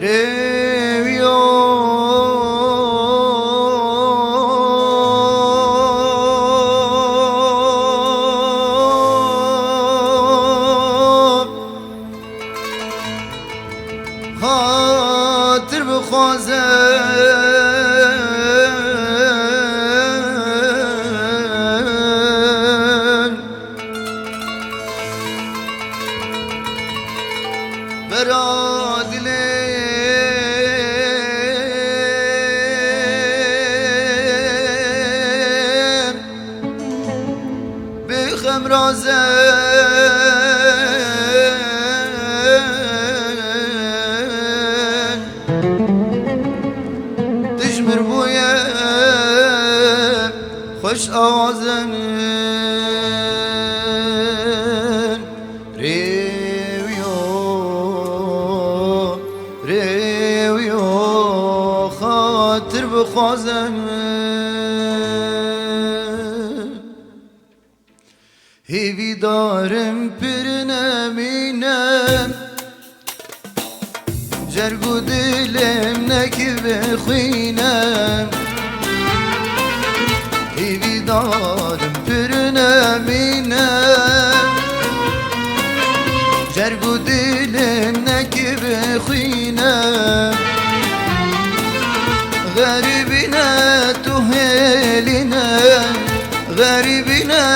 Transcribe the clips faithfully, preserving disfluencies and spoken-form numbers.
Rêwiyo xatir bixwazin, bera dilê bi xem razin, dijmir bûye xweş awazin. Rêwiyo, rêwiyo xatir bixwazin. Hêvîdarim pir nemîne, cerg û dilê min nekeve xwîne. Hêvîdarim pir nemîne, cerg û dilê min nekeve xwîne. Xerîbîne tu hêlîne, xerîbîne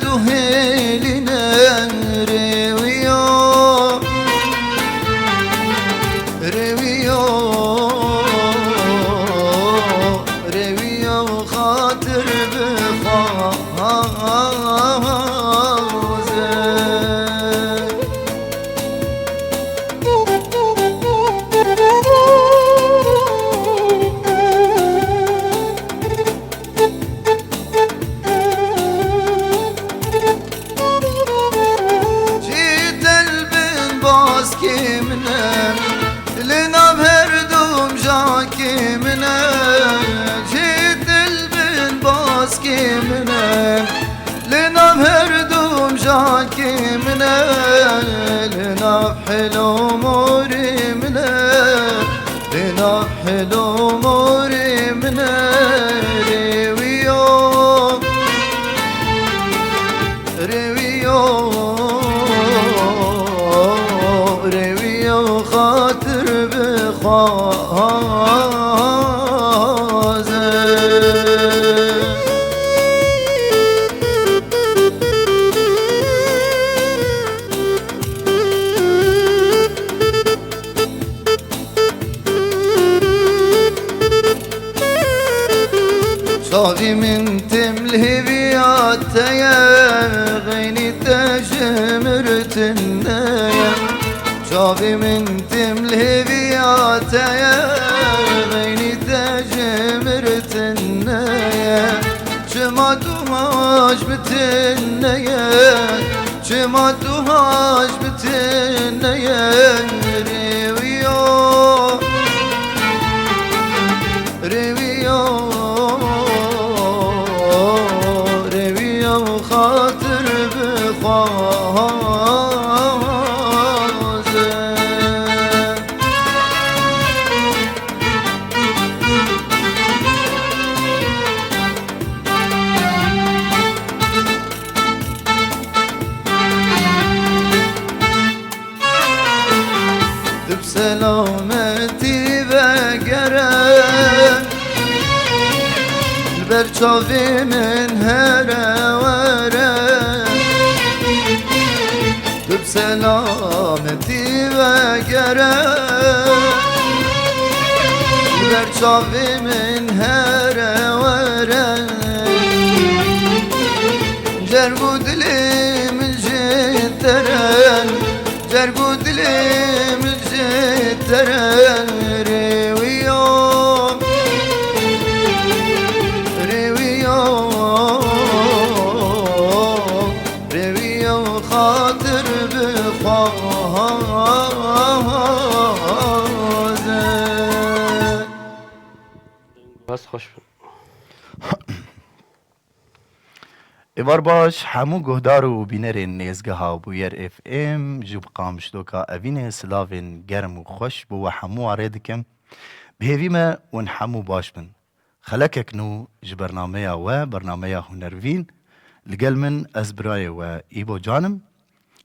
tu hêlîne, rêwiyo, rêwiyo, rêwiyo xatir bixwazin. Cî dil bin baskê min e, li nav her du mijakê min e. Cî dil bin baskê min e, li nav her du mijakê min e, li nav hil û morê min e, li nav hil û morê min e. Rêwiyo, rêwiyo, rêwiyo xatir bixwazin. Çavî min tim li hêviya te ye, xeynî te ji mir tune ye. Çavî min tim li hêviya te ye, xeynî te ji mir tune ye. Çima tu haş bi tune ye? Çima tu haş bi tune ye? Rêwiyo, rêwiyo, rêwiyo xatir bixwazin. Tu bi selametî vegere, li ber çavê min here were. Tu bi selametî vegere, li ber çavê min here were. Cerg û dilê min ji te re, cerg û dilê min ji te re. Rêwiyo, rêwiyo, rêwiyo xatir bixwazin. Bes xweş bû. Êvar baş, hemû guhdar û bînerên nêzgeha Bûyer F M ji Qamişloka Evînê silavên germ û xweş bo we hemû arê dikim. Bi hêvî me hûn hemû baş bin. Xelekek nû ji bernameya we, bernameya Hunervîn, li gel min ez birayê we Îbo Can im.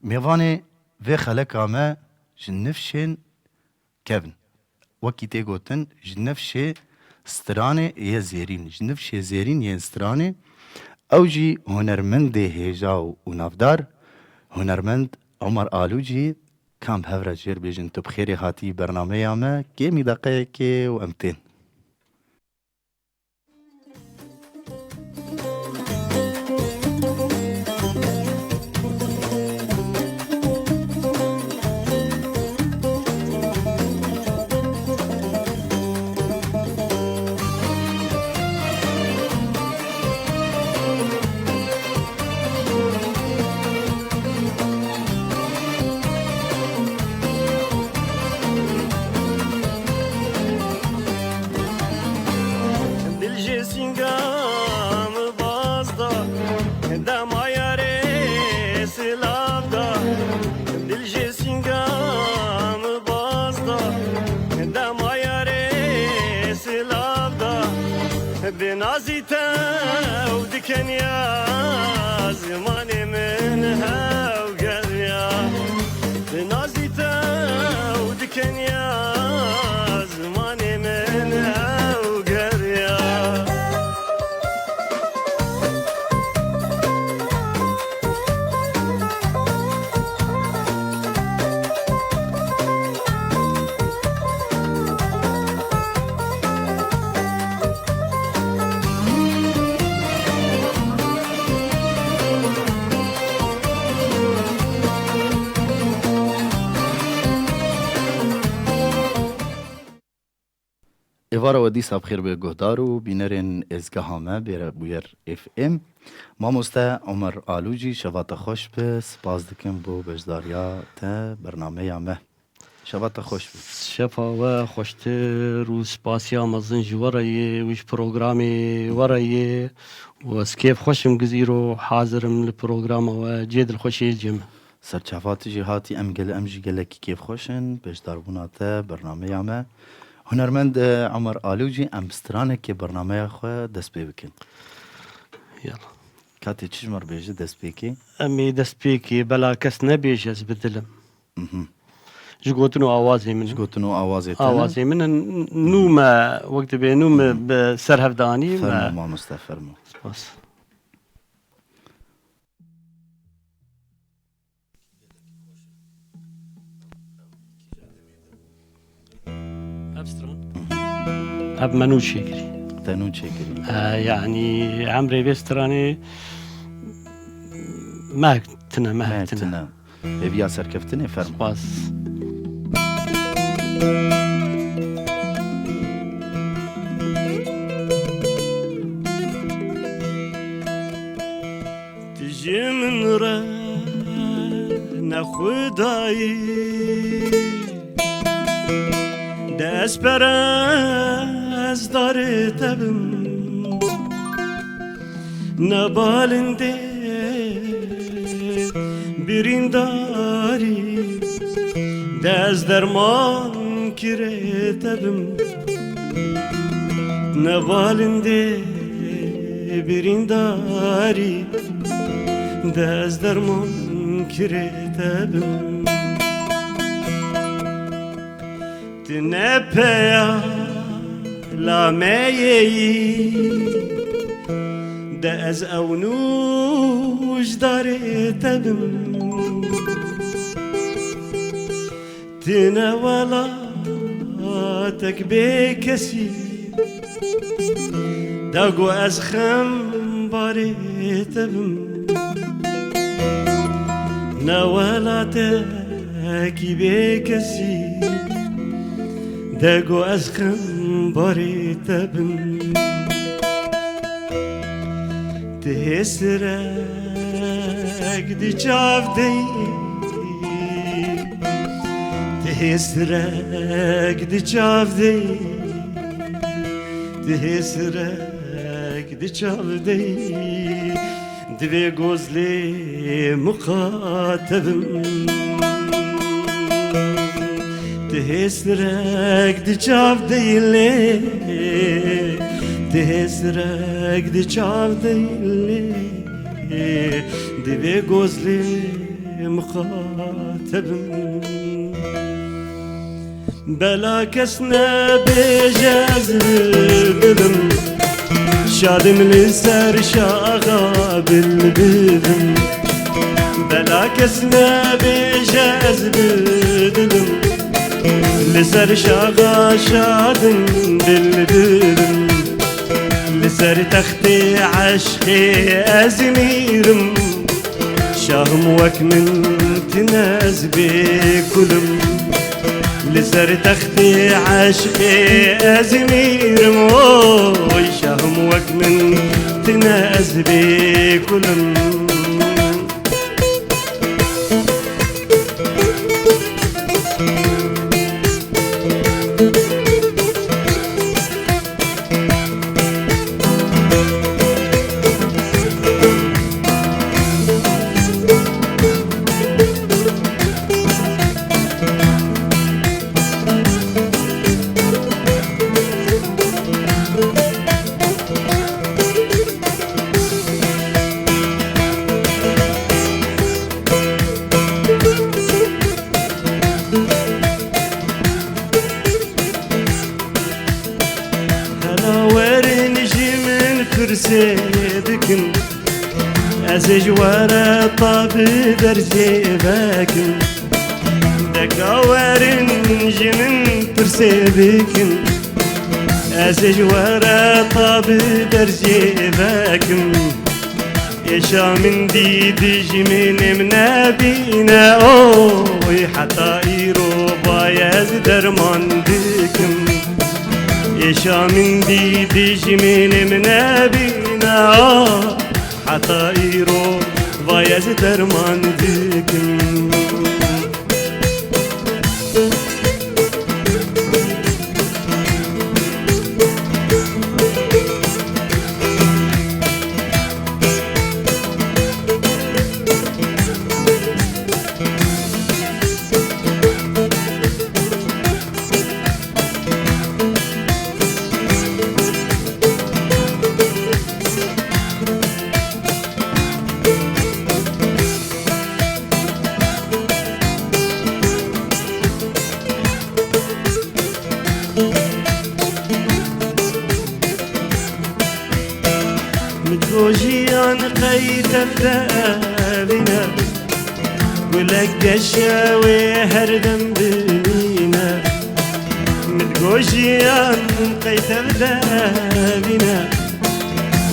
Mêvanê vê xeleka me ji nifşên kevin. Wekî tê gotin, ji nifşê stranê yê zêrîn, ji nifşê zêrîn yên stranê, ew jî hunermendê hêja û, û navdar, hunermend Omer Alûcî, kam hev re jêr bêjin, tu bi xêrê hatî bernameya me, kêmî deqeyekê û em tên. Dil ji sînga min baz da, dema yarê silav da. Dil ji sînga min baz da, dema yarê silav da. Bi nazî tew diken ya, zimanê min hew ger ya. Bi nazî tew diken ya, zimanê min hew ger ya. Êvara we dîsa bi xêr be guhdar û bînerên êzgeha me, bêre Bûyer F M. Mamoste Omer Alûcî, şeva te xweş be, spas dikim bo beşdariya te bernameya me. Şeva te xweş be. Şefa we xweştir û spasiya mezin ji we re yê û ji programê we re yê û ez kêf xweş im giz îro hazir im li programa we, cihê dilxweşiyê cem. Serçava tu jî hatî, em gel-, em jî gelekî kêfxweş in, beşdarbûna te bernameya me. Hunermend, e, Omer Alûcî, em bi stranekê bernameya xwe dest pê bikin. Yala. Katê çi ji me re bêje destpêkê? Em ê destpêkê, bela kes nebêje, ez bi dil im. Mhm. Ji gotin û awazê min. Ji gotin û awazê te ne? Awazê min, n-, nû me, wek dibê nû me Mhm. bi ser hev danî me. Fermo, mamoste, fermo. Spas. Ev stran. Ev me nû çêkirî. Te nû çêkirî. E, yanî emrê vê stranê mehek tine, mehek Mehek tine. tine. Hêviya serkeftinê fermo. Spas. Tu ji min re ne xwedayî, de ez perestdarê te bim. Ne balindê birîndarî, de ez dermankirê te bim. Ne balindê birîndarî, de ez dermankirê te bim. Tu ne peya la me yê yî, de ez ewnû ji darê te bim. Tu ne welatek bê kesî, de ku ez xembarê te bim. Ne welatekî bê kesî, de ku ez xembarê te bim. Ti hêsirek di çav de yî, ti hêsirek di çav de yî, ti hêsirek di çav de yî. Vê gozlê muqatebim. Ti hêsirek di çav de yî lê, ti hêsirek di çav de yî lê, di vê gozlê muqatebim. Bela kes nebêje ez bilbilim, şadim li ser şaxa bilbilim. Bela kes nebêje ez bilbilim, li ser şaxa şadim bilbilim. Li ser textê eşqê ez mîrim, şahim wek min tine ez bê kulim. Li ser textê eşqê ez mîrim, oy şahim wek min tine ez bê kulim. Hela werin ji min pirsê bikin, ez ê ji we re ta bi derzê vekim. Deka werin ji min pirsê bikin, ez ê ji we re ta bi derzê vekim. Êşa min dî dijminê min nebîne, oy heta îro vay ez derman dikim. Êşa min dî dijminê min nebîne, oy heta îro vay ez derman dikim. Min got jiyan qey tev de evîne, gulek geşe wê her dem bimîne. Min got jiyan qey tev de evîne,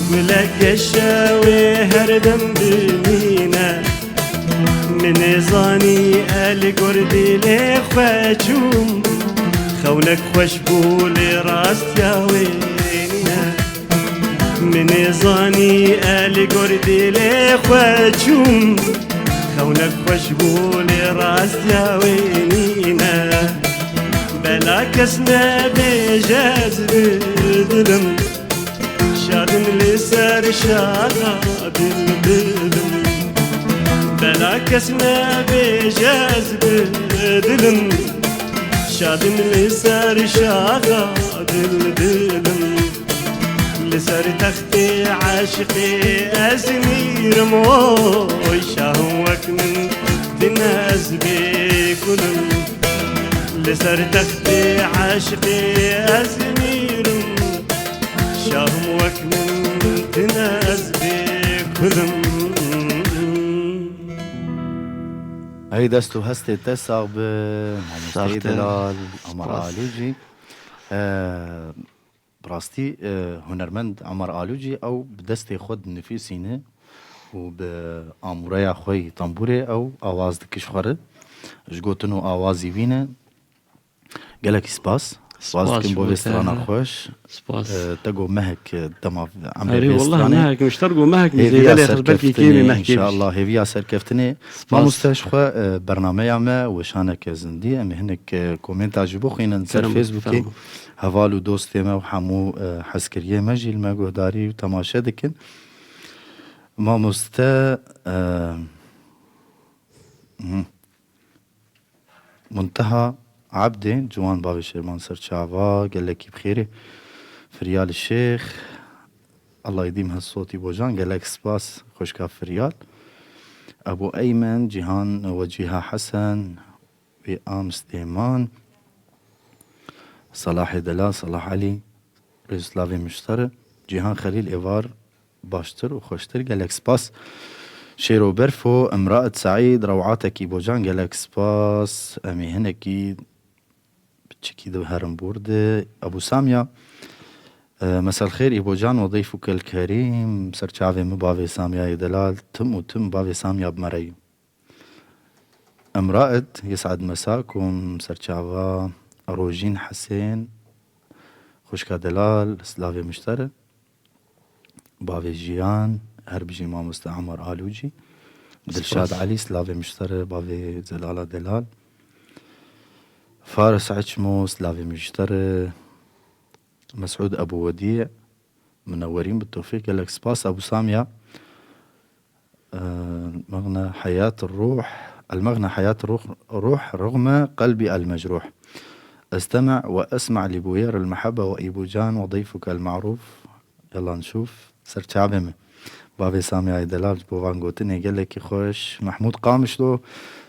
gulek geşe wê her dem bimîne. Min ê zanî ez li gor dilê xwe çûm, xewnek xweş bû lê rastiya wê nîne. Min ê zanî ez li gor dilê xwe çûm, xewnek xweş bû lê rastiya wê nîne. Bela kes nebêje ez bi dilim, şadim li ser şaxa bilbilim. Bela kes nebêje ez bi dilim, şadim li ser şaxa bilbilim. Li ser textê eşqê ez mîrim, oy şahim wek min tine ez bê kulim. Li ser textê eşqê ez mîrim, şahim wek min tine ez bê kulim. Hey, dest û hestê te sax bi, mamosteyê Sax te. Delal Amar Spas. Alûcî. Ee, bi rastî, e, hunermend Amar Alûcî ew bi destê xwe dinifîsîne û bi amûreya xwe yî tembûrê ew awaz dike ji xwe re. Ji gotin û awazî wî ne. Gelekî spas. Spas Spas dikim ji bo bo vê te. Strana xweş. Spas. E, te got mehek, e, dema emrê Erê, vê wallah, stranê. Mehek, mişter got mehek, Hêviya zêde lê xizbetî serkeftinê, kêmî mehkê bîst. Înşallah, hêviya serkeftinê. Spas. Mamoste ji xwe, e, bernameya me weşaneke zindî, em ê hinek, e, komenta jî bixwînin ser Fermo, Facebookê. Fermo. Heval û dostê me û hemû, e, hezkiriyê me jî li me guhdarî û temaşe dikin. Mamoste, e, mhm. Munteha Abdê, ciwan bavê Şêrman Serçava, gelekî bi xêrê. Firyal Şêx, Allah yedîm hesotî bojan, gelek spas, xweşka Firyal. Ebu Eymen, Cîhan, Wecîha Hesen, wê Amstêman, Salahê Delal, Salah Elî, rêz û slavê mişteri, Cîhan Xelîl êvar baştir û xweştir, gelek spas. Şêro Berfo, Emraet Saîd, Rewateki Bocan, gelek spas. Em ê hinekî piçikî di herin bûr de. Ebû Samya, e, mesel xêr, Îbocan, Wedîfukel Kerîm, serçavê min bavê Samyayê Delal, tim û tim bavê Samya bi me re yî. Emraet, Yesad Mesa, kom serçava Rojîn Hesên, xwişka Delal, slavê mişteri, bavê Jiyan, her bijî mamoste Amar Alûcî, Dilşad Spas. Elî, slavê mişteri, bavê Zelala Delal, Faris Eçmo, slavê mişteri, Mesûd Ebû Wedî, Minewerîn bi Tofîq, gelek spas. Ebû Samya, e, Mexne Heyat Ruh, El Mexne Heyat Ruh, Ruh, Ruxme Qelbî El Mecruh. Esteme ve esma li bûyer el mehebbe ve Îbûcan ve dîfuke el ma'rûf. Yalla nşûf, serçavê min. Bavê Samyayê Delal ji bo van gotinê gelekî xweş. Mehmûd Qamişlo,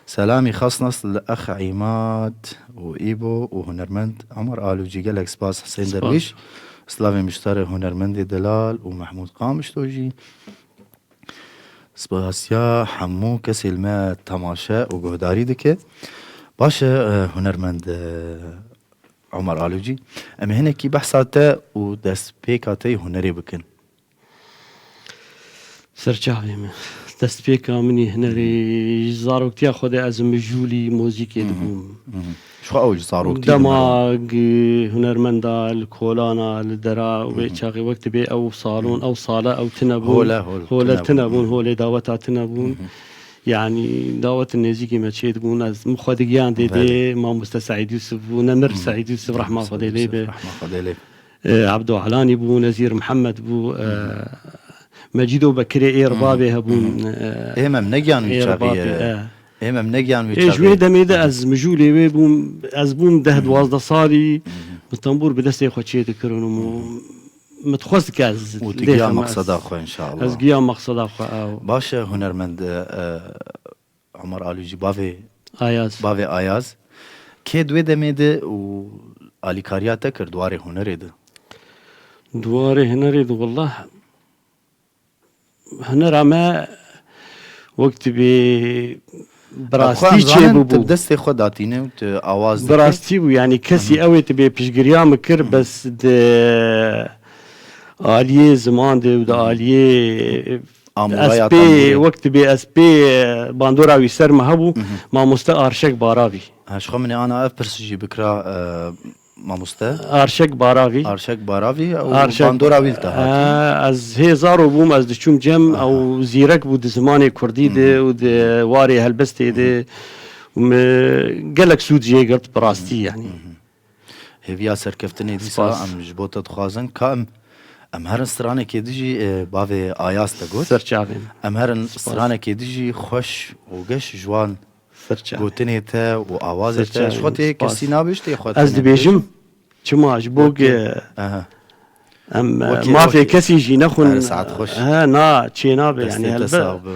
selamî xas nas li ex Îmad û Îbo û hunermend Amar Alûcî, gelek spas. Husên Spas. Derwîş, slavê mişteri hunermendê Delal û Mehmûd Qamişlo jî. Spasiya hemû kesê li me temaşe û guhdarî dike. Baş e, e, hunermend, e, Omar Alûcî, em ê hinekî behsa te û destpêka te yê hunerê bikin. Serçavê min. Destpêka min ê hunerê, ji zaroktiya xwe de ez mijûlî muzîkê Hı hı. dibûm. Hı hı. Ji xwe ew ji zaroktiya Dema gi-, hunermenda li kolana, li dera, Hı hı. wê çaxê wek dibê ew salon, Hı hı. ew sale, ew tine bûn. Hole, hol, Hole tine tine bûn. bûn, Hı hı. holê daweta tine bûn. Hı hı. Yanî, dawetin nêzîkî me çêdibûn, ez min xwe digiyan dê Belê. dê, mamoste Seîd Yûsif bû, Nemir Hı. Seîd Yûsif, Hı. rehma Xwedê lê be. Rehma Xwedê lê be. E, Ebdo Elanî bû, Nezîr Mihemed bû, e, Hı hı. Mecîdo Bekirê êr Hı hı. bavê hebûn, Hı hı. e, Ê me em negiyan wî êr çaxî, bavê, e, e. ê me em negiyan wî Ê, ji çaxî. wê demê de Hı hı. ez mijûlê wê bûm, ez bûm deh Hı hı. duwazdeh salî, Hı hı. min tembûr bi destê xwe çê dikirin û Hı hı. min dixwest ke ez Û tu lê giya xem ez. maqseda xwe, inşallah. Ez giya maqseda xwe, ew. Baş e, hunermend, e, Omar Alûcî, bavê, Ayaz. bavê Ayaz. Kê di wê demê de û alîkariya te kir di warê hunerê de? Di warê hunerê de, wallah, hunera me wek dibê bi Xwe rastî em zanin, çêbûbû. tu bi destê xwe datîne û tu awaz dikî. Bi rastî bû, yanî kesî Hı hı. ew ê dibê piştgiriya min kir, Hı hı. bes di aliyê ziman de û di Hı hı. aliyê Amûraya Ez pê, tembûrê. wek dibê ez pê, e, bandora wî ser me hebû, Mhm. mamoste Arşek Baravî. Ha, ji xwe min ê ana ev pirs jî bikira, e, mamoste. Arşek Baravî. Arşek Baravî, ew Arşek bandora wî li te hatî. Ha, ez hê zaro bûm, ez diçûm cem, Aha. ew zîrek bû di zimanê kurdî de Mhm. û di warê helbestê de. Mhm. Û min gelek sûd jê girt bi rastî, Mhm. yanî. Mhm. Hêviya serkeftinê dîsa Spas. em ji bo te dixwazin. Ka em, em herin stranekê dijî, e, bavê Ayaz te got. Ser çavê min. Em herin Spas. stranekê dijî xweş û geş ji wan Ser çavê. gotinê te û awazê Ser te. Ji xwe çavê tê min. Spas. kesî nabêj, tê xwe Ez tê dibêjim, nabêj. çima ji bo Wekî. ge Aha. Em, e, Wekî, mafê wekî. kesî jî nexwin. Her saet xweş. He, na, çê nabe, Destê yani, te helbet. sax be.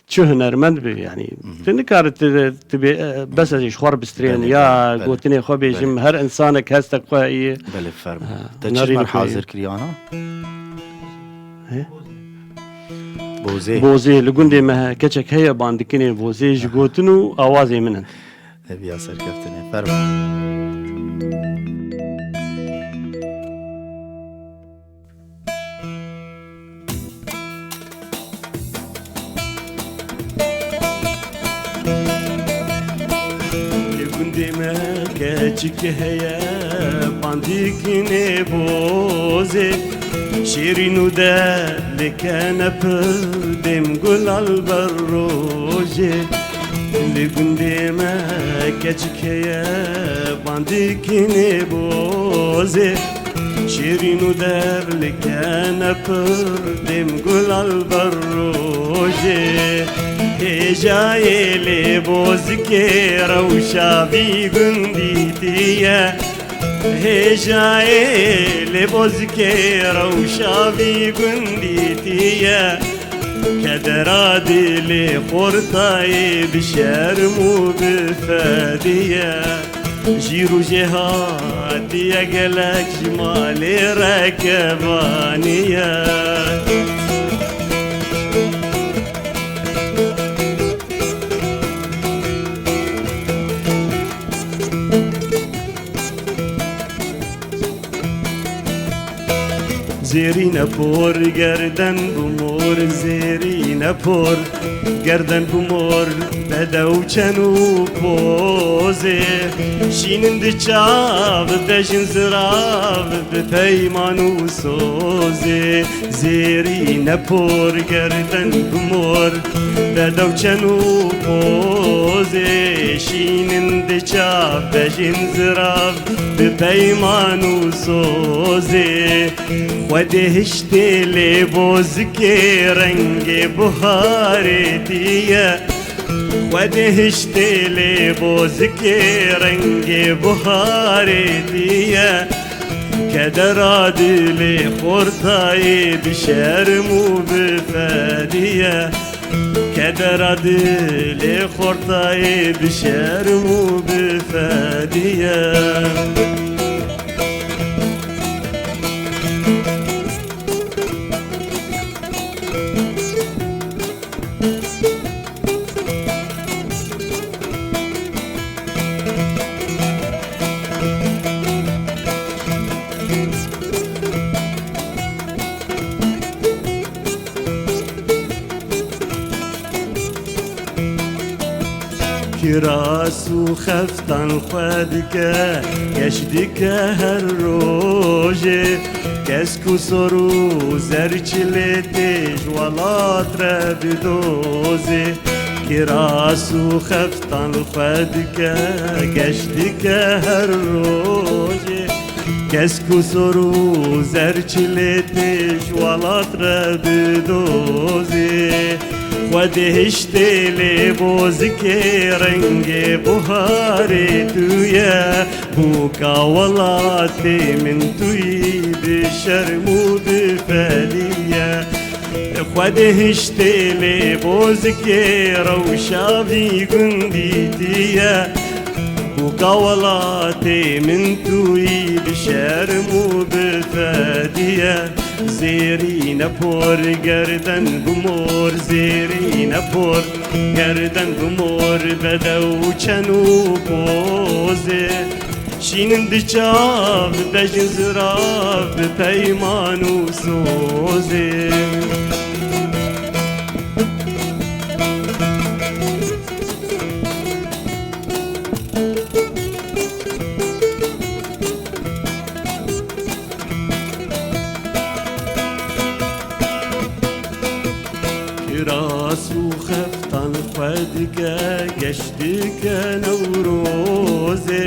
Çi hunermend be, yani. Mhm. Tu nikare tu, tu bê, e, bes ez ji xwe re bistrên, Belê, ya belê, belê, gotinê xwe bêjim, belê. her insanek hestek xwe heye. Belê, fermo. Ha, Te çi hunerî ji me re xwe heye. hazir kiriye ana? He? Bozê. Bozê, li gundê me he-, keçek heye, bandikinê bozê ji Aha. gotin û awazê min in. Hêviya serkeftinê. Fermo. Li gundê me keçik heye, bandikînê bozê. Şêrîn û de lê kenep dêm gulal ber rojê. Li gundê me keçik heye, bandikînê bozê. Şêrîn û derlikene pir, dêm gulal ber rojê. Hêjayê lê bozikê rewşa vî gundî tiye. Hêjayê lê bozikê rewşa vî gundî tiye. Kedera dilê xortayê bi şerm û bi fediye. Jî rojê hatiye gelek ji malê rekevaniye. Zêrîne por gerden bi mor, zêrîne por gerden bi mor, bedew çen û pozê. Şînin di çav, bejin zirav bi peyman û sozê. Zêrîne por gerden bi mor, bedew çen û pozê. Şînin di çav, bejin zirav bi peyman û sozê. Xwedê hiştê lê bozikê rengê buharê tiye. Xwedê hiştê lê bozikê rengê buharê tiye. Kedera dilê xortayê bi şerm û bi fediye. Kedera dilê xortayê bi şerm û bi fediye. Kiras û xeftan xwe dike, geş dike her rojê. Kesk û sor û zer çilê tê ji welat re bidozê. Kiras û xeftan xwe dike, geş dike her rojê. Kesk û sor û zer çilê tê ji welat re bidozê. Xwedê hiştê lê bozikê rengê buharê tu ye. Bûka welatê min tu yî bi şerm û bi fedî ye. Xwedê hiştê lê bozikê rewşa vî gundî tiye. Bûka welatê min tu yî bi şerm û bi fediye. Zêrîne por gerden bi mor, zêrîne por gerden bi mor, bedew çen û pozê. Şînin di çav, bejin zirav bi peyman û sozê. Kiras û xeftan xwe dike, geş dike Newrozê.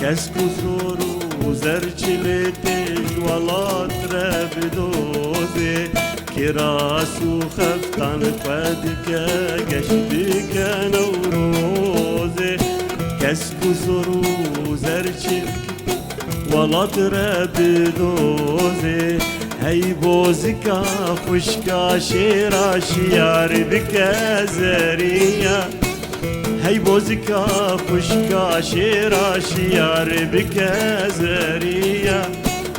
Kesk û sor û zer çilê tê ji welat re bidozê. Kiras û xeftan xwe dike, geş dike Newrozê. Kesk û sor û zer çilê welat re bidozê. Hey bozika xwişka şêra şiyar bike zeriya. Hey bozika xwişka şêra şiyar bike zeriya.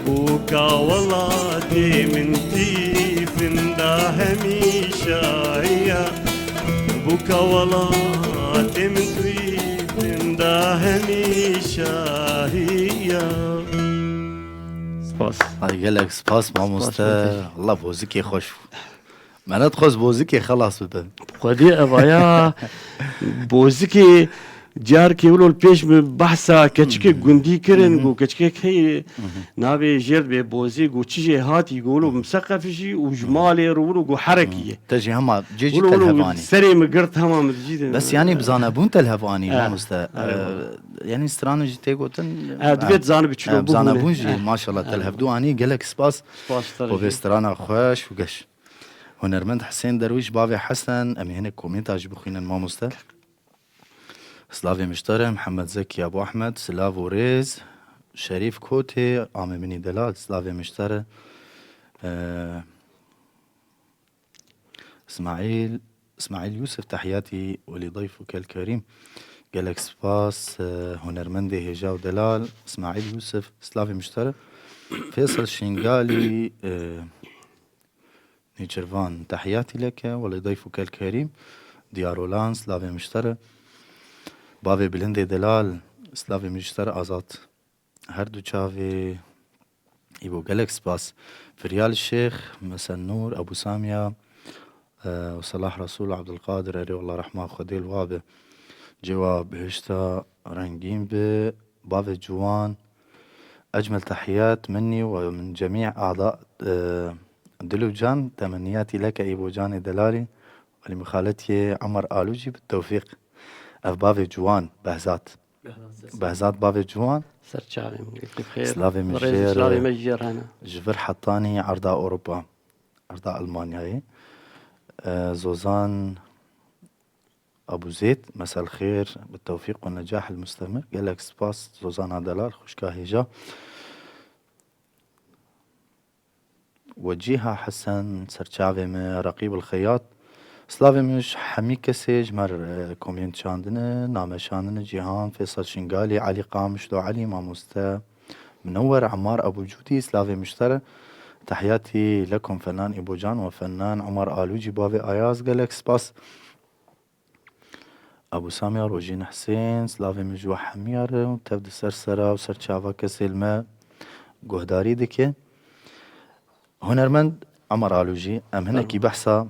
Bûka welatê min tîfinda hemîşahiya. Bûka welatê min tîfinda hemîşahiya. Spas. Ay gelek spas mamoste. Spas, Fatih. Allah bozikê xweş bû. Me nedixwest bozikê xelas bibe. Xwedî evaya bozikê Carkê wilo li pêş min behsa keçikê gundî kirin, got keçikek heye navê jêr dibê Bozê, got çi jê hatî, got wilo miseqef jî û ji malê re wilo got herekî ye. Te jî hema cê jî Wilo, wilo, telhev anî. Serê min girt hema min dijî de. Bes yanî bi zanebûn telhev anî, Eh, mamoste. eh, Eh, yanî stranan jî tê gotin. Eh, divê Eh, zanibî çilo eh, bi zanebûn bûne. jî, Eh, maşallah, eh. telhevdû anî, gelek spas. Spas te Bo vê jî. strana xweş û geş. Hunermend Hisên Derwîş, bavê Hesen, em ê hinek komênta jî bixwînin, mamoste. Slavê min ji te re, Mihemed Zekî Ebû Ehmed, silav û rêz. Şerîf Kotê, amê min î delal, slavê min ji te re. Ee, Ismaîl, Ismaîl Yûsif, tehiyatî welî dayfukel kerîm. Gelek spas, e, hunermendê hêja û delal, Ismaîl Yûsif, slavê min ji te re. Fêsal Şingalî, e, Nêçirvan, tehiyatî leke, welê dayfukel kerîm. Diyar Olan, slavê min ji te re. Bavê bilindê delal, slavê min ji te re, Azad. Her du çavê î bo gelek spas. Firyal Şêx, Mesen Nûr, Ebû Samiya, e, û Selah Resûl, Abdulkadir, erê wela rehma Xwedê li wa be. Cêwa bihişta rengîn be, bavê ciwan. Ecmel tehiyat minni ve min cemî ada, e, dil û can, temenniyatî leke î bo canê delalî, welî mixaletiyê Emer Alû jî bi tewfîq. Ev bavê ciwan, Behzat. Behzat bavê ciwan. Ser çavê min, gelkî bi xêr. Slavê min Rêz û jê re. Slavê me jê re hene. Ji vir hetanî erda Ewropa, erda Almanyayê. E, Zozan Abu Zeyd, mesel xêr, bi tewfîq û necah el mustemir. Gelek spas, Zozana delal, xwişka hêja. Wecîha Hesen, serçavê me, Reqîb el Xeyat. Slavê min ji hemî kesê ji me re, e, komênt şandine, name şandine, Cîhan, Fêsal Şingalî, Elî Qamişlo, Elî Mamoste, Minewwer, Emar Ebû Cûdî, slavê min ji te re. Tehiyatî lekum fenan Îbocan ve fenan Emar Alûcî, bavê Ayaz, gelek spas. Ebû Samiya Rojîn Hisên, slavê min ji we hemiya re û tev di ser sera û ser çava kesê li me guhdarî dike. Hunermend Emar Alû jî, em hinekî behsa,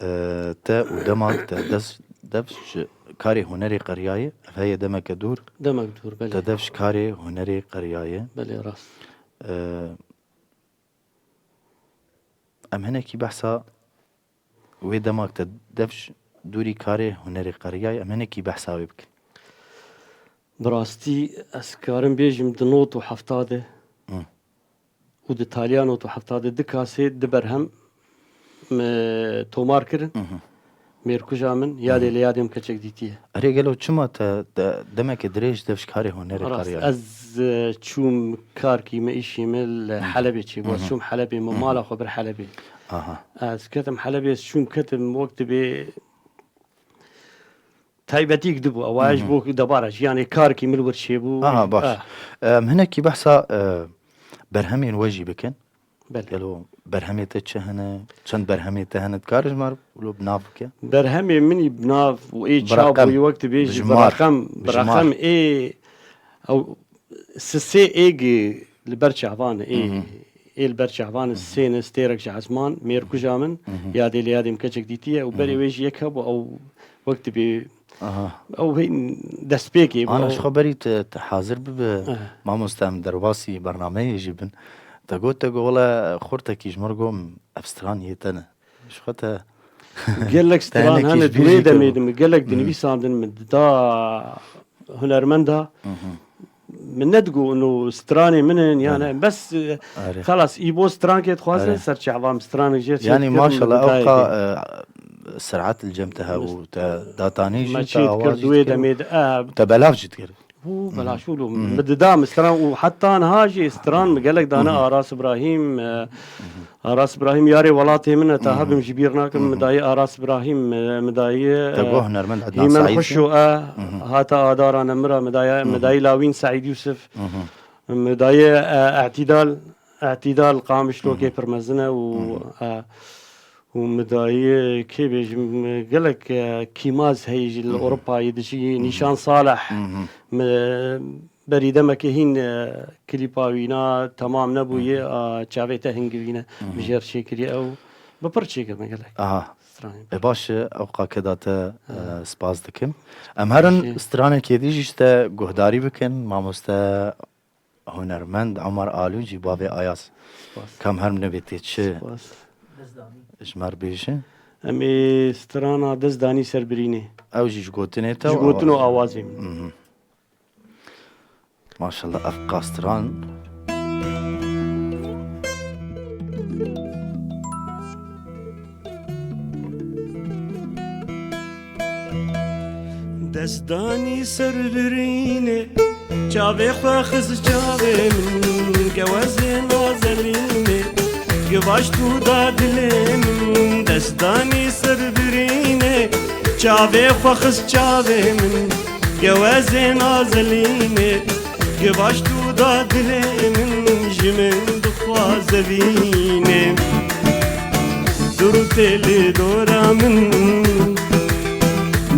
e, te û dema te des-, dev ji karê hunerê qeriyaye, ev heye demeke dûr. Demek dûr, belê. Te dev ji karê hunerê qeriyaye. Belê, rast. E, em hinekî behsa wê dema te dev ji dûrî karê hunerê qeriyaye, em hinekî behsa wê bikin. Bi rastî ez karim bêjim di not û hefta de Hı. û di taliya not û hefta de du kasê, du berhem me tomar kirin. Hı hı. Mêrkuja min, Yadê Hı hı. lê yadê min keçek dîtiye. Erê, gelo çima te de-, demeke dirêj dev ji karê hunerê Rast, qeriyaye? Ez, e, çûm karkî me, îşî me li Hı hı. Helebê çêbû. Hı hı. Ez çûm Helebê, min Hı hı. mala xwe bir Helebê. Aha. Ez ketim Helebê, ez çûm ketim wek dibê taybetîk dibû. Ew Hı hı. ji bo debara jiyanê karkî min li wir çêbû. Aha, baş. Ah. Em hinekî behsa, e, berhemên we jî bikin. Belê. Gelo berhemê te çi hene? Çend berhemê te hene? Dikare ji me re wilo bi nav bike? Berhemê min î bi nav û ê Bi çav reqem, û wek dibêjî bi bi jimar, reqem, bi bi jimar. reqem ê ew sisê ê gi li ber çavan ê, Hı hı. ê li ber çavan Hı hı. sê ne stêrek ji esman, mêrkuja min, Hı hı. yadê lê yadê min keçek dîtiye û Hı berê hı. wê jî yek hebû ew wek dibê Aha. Ew hey destpêkê bû. Ana, ji xwe berî tu, tu hazir bibe, Eh. mamoste, em derbasî bernameyê jî bin. Te got, te got, wele xurtekî ji min re got, ev stran yê te ne. Ji xwe te Gelek te stran hinek hene, kîş di bî wê jî demê kir. de min gelek Hı. dinivîsandin, min dida hunermenda. Hı hı. Min nedigot, no stranê min in, yani, Belê. bes, e, Erê. xelas, îbo strankê dixwazin, Erê. ser çava min stranek jê Yanî, çêdikirin, maşallah, min ew dayê qa, kê. e, ser'et li cem te hebû, te datanî jî, Me te çêdikir, awaz jî duê dikir. demê de, e, Te belav jî dikir. Hû, Hı hı. belaş û lo. Hı hı. Min dida min stran û heta niha jî stran min gelek dane Hı hı. Aras Ibrahîm, e, Hı hı. Aras Ibrahîm yarê welatê min e, ta Hı hı. hebim ji bîr nakim, Hı hı. min dayê Aras Ibrahîm, e, min dayê, Te e, got hunermend Ednan Hîmen Saîd jî? Xuşo, e, Hı hı. heta adara nemira, min dayê, Hı hı. min dayê Lawîn Saîd Yûsif, Hı hı. min dayê, e, Etîdal, Etîdal Qamişlokê Hı hı. pir mezin e û, Hı hı. e, û min dayê, kê bêjim, gelek, e, kîmaz heye jî li Hı hı. Ewropayê dijî, Hı hı. Nîşan Saleh, Hı hı. min, Berî demekê hîn, e, klîpa wîna temam nebûye, Hı hı. a, çavê te hingivîne Hı hı. mijêr çêkiriye ew. Bi pir çêkirine gelek. Aha. stranê. E, baş e, ew qakeda te, e, spas dikim. Em herin stranekê dî jî ji te guhdarî bikin, mamoste hunermend Omar Alûcî, bavê Ayaz. Spas. Kam her nivê tê çi Spas. ji me re bêje? Em ê strana dest danî ser birînê. Ew jî ji gotinê te Ji û gotin û awazê. awazê min. Mhm. Maşallah, ev qastran. Destdanî ser birînê, çavê xwe xist çavê min, gewezê nazelînê, givaş tu da dilê min. Destdanî ser birînê, çavê xwe xist çavê min, gewezê nazelînê, givaş tu da dilê min, ji min dixwaze vînê. Durûtê li dora min,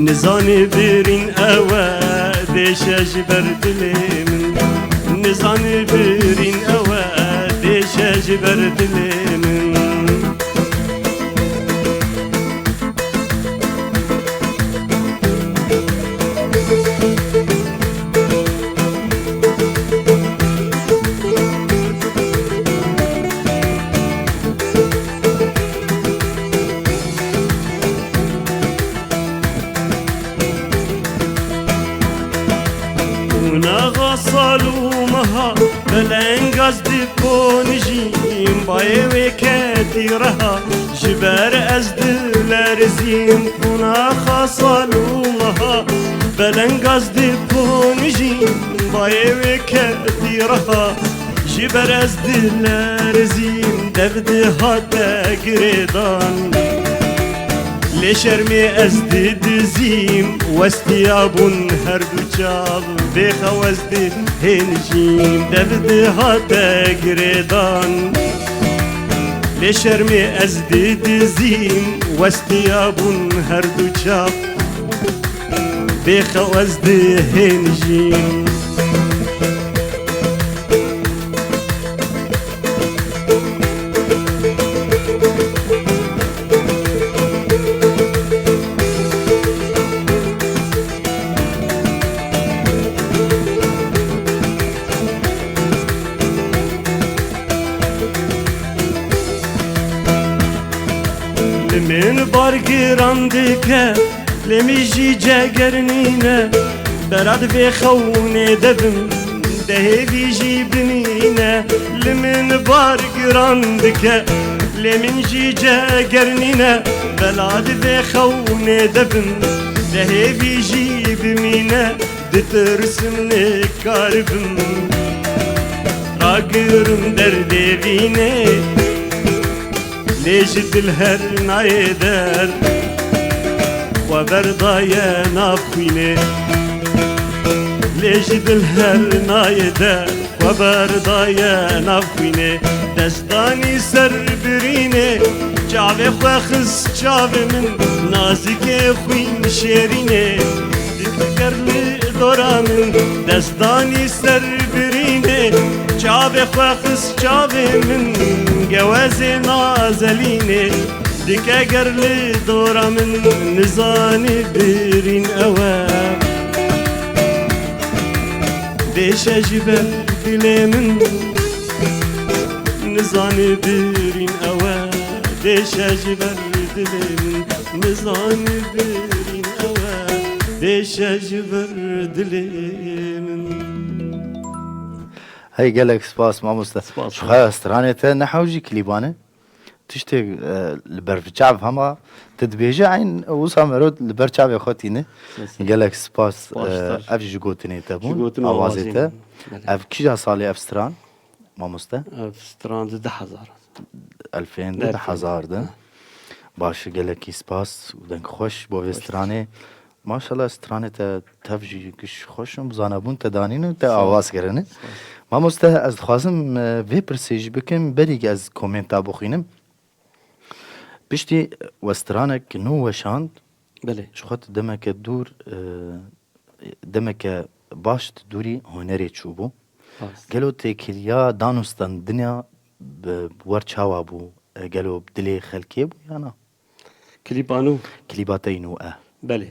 nizanî birîn ew e, dêşe ji ber dilê min. Nizanî birîn ew e, dêşe ji ber dilê min. Û naxa sal û meha, belengaz diponijîm, bayê wê ketî reha, ji ber ez dilerizîm. Qonaxa sal û meha, belengaz diponijîm, bayê wê ketî reha, ji ber ez dilerizîm. Dev dihate girêdan, lê şermê ez didizîm, westiya bûn her du çav, vê xew ez dihênijîm. Dev dihate girêdan, lê şermê ez didizîm, westiya bûn her du çav, vê xew ez dihênijîm. Li min bar giran dike, lê min jî ceger nîne. Bela di vê xewnê de bim, dehê vî jî bimîne. Li min bar giran dike, lê min jî ceger nîne. Bela di vê xewnê de bim, dehê vî jî bimîne. Ditirsim nikaribim ragirim derdê vînê. Lê ji dil her nayê der, xwe berdaye nav xwînê. Lê ji dil her nayê der, xwe berdaye nav xwînê. Destdanî ser birînê, çavê xwe xist çavê min, nazikê xwîn şêrînê. Dike ger li dora min, destdanî ser birînê, çavê xwe xist çavê min, gewezê nazelînê. Dike ger li dora min, nizanî birîn ew e, dêşe ji ber dilê min. Nizanî birîn ew e, dêşe ji ber dilê min. Nizanî birîn ew e, dêşe ji ber dilê min. Hey, gelek spas, mamoste. Spas. Ji xwe stranê te ne hewcî klîban e? Tiştê, e, li ber çav hema tu dibêje, eyn wisa mero li ber çavê xwe tîne. Spas. Gelek spas, Spas, e, star. Ev jî ji gotinê te Ji bûn, gotin û awazê awazê te. min. Belê. Ev kîja salê ev stran, mamoste? Ev stran di du hezar. Elfên di, Elfên. du hezar de. Ha. Baş, gelekî spas û deng xweş bo vê Xweş. stranê. Maşallah, stranê te tev jî giş xweş in, bi zanebûn te danîn û te Sağ ol. awaz kirine. Sağ ol. Mamoste, ez dixwazim, e, vê pirsê jî bikim, berî ez komenta bixwînim. Piştî we stranek nû weşand, Belê. ji xwe tu demeke dûr, e, demeke baş tu dûrî hunerê çûbû. Rast. Gelo têkiliya danûstandina bi wer çawa bû? E, gelo bi dilê xelkê bû ya na? Klîba nû. Klîba te yî nû e. Belê.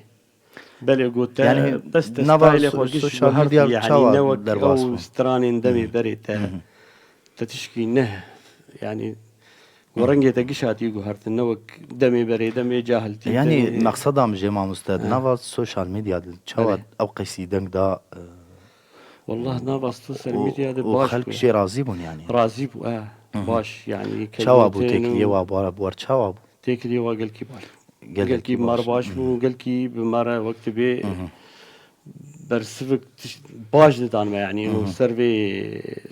Belê, got te, yani, bes te nava staylê xwe giş sosyal medya çawa derbas bû? Stranên demê berê te. Te tişkî ne, yani, û rengê te giş hatiye guhertin, ne wek demê berê, demê cahiltî, yani, demê meqseda min jê mamoste, di nava sosyal medya de çawa ew qesî deng da, e, Wallah, nava sosyal medya de û baş xelk bû. Jê razî bûn, yani. Razî bû, e, baş, yani, çawa bû têkiliyê wa, bi wer çawa bû? Têkiliyê wa gelkî baş bû. Gelkî baş. Gelkî mar baş bû, gelkî bi me re wek dibê bersivik tiş-, baş didan me, yani, û ser vê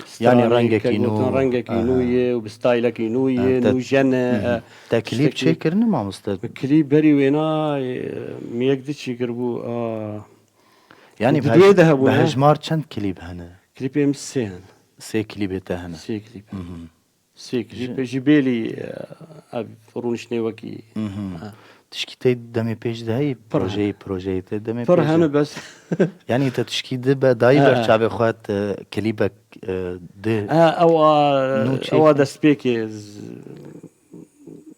stranê, rengekî nû, rengekî nû ye û bi staylekî nû ye, nûjen e. Te klîp çêkirine, mamoste? Klîp berî wêna, e, mi yek di çêkiribû, a, yani, di duyê de hebû, bi hejmar çend klîp hene? Klîpê min sê hene. Sê klîpê te hene? Sê klîp. Sê klîp ji bêlî, e, ev rûniştnê wekî. Tişkî tê demê pêş de heyî? Pir projeyê, hene. Projeyê tê demê pêş de? Pir hene, bes. Yani te tişkî di be dayî ber çavê xwe te klîbek, e, di. Ha, ew a, ew a destpêkê z-,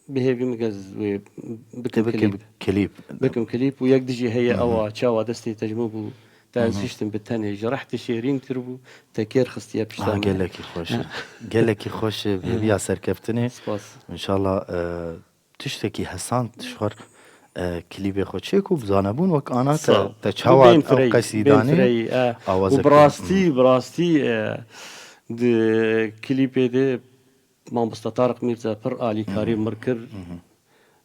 bi hêvî min ke ez wê bikim klîp. Bikim klîp. Bikim klîp û yek dijî heye ew a çawa destê te ji min bû. Te ez hiştim bi tenê, ji reh tu şêrîntir bû, te kêr xistiye pişta min. Gelekî xweş e. Gelekî xweş e, bi hêviya serkeftinê. Spas. Înşallah, e, tiştekî hesand ji xwe, e, klîbê xwe çêk û bi zanebûn wek ana te, te çawa ew qesî danê, awazek. Û bi rastî, bi rastî, e, di klîpê de Mamoste Tariq Mîrza pir alîkarî min kir.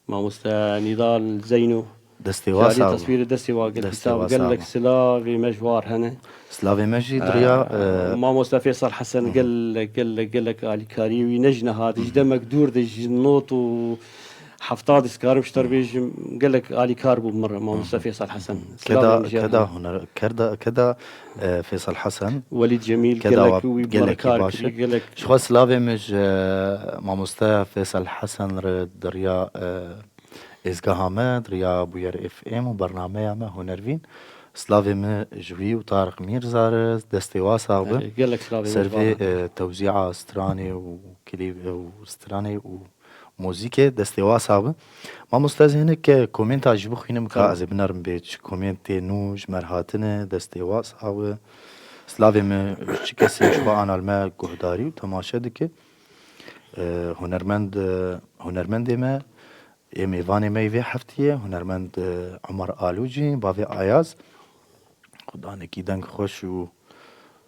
Mamoste Nîdal Zeyno. Destê wa sax be. Teswîrê destê wa gelek sax be. Gelek silavê me ji war hene. Silavê me jî diriya, e, Mamoste Fêsal Hesen gelek, gelek, gelek alîkarî wî ne ji niha de, ji demek dûr de, ji not û hefta de dikarim ji te re bêjim, gelek alîkar bû min re, Mamoste Fêsal Hesen. Keda, keda huner, keda, keda, e, Fêsal Hesen. Welîd Cemîl, keda gelek wî gelekî baş e. Ji xwe silavê min ji, e, Mamoste Fêsal Hesen re diriya, e, êzgeha me, diriya Bûyer F M û bernameya me Hunervîn. Silavê min ji wî û Tariq Mîrza re, destê wa sax be. Gelek silavê min ji wan re. Ser vê, e, tewzîa stranê û klîp û stranê û muzîkê, destê wa sax be. Mamoste, ez hinek komenta jî bixwînim, ka ez ê binerim bê çi komentê nû ji me re hatine, destê wa sax be. Silavê min ji çi kesê ji xwe anal me guhdarî û temaşe dike. E, hunermend, e, hunermendê me, ê mêvanê me yê vê heftiyê, hunermend, e, Omar Alûcî, bavê Ayaz. Xudanekî deng xweş û,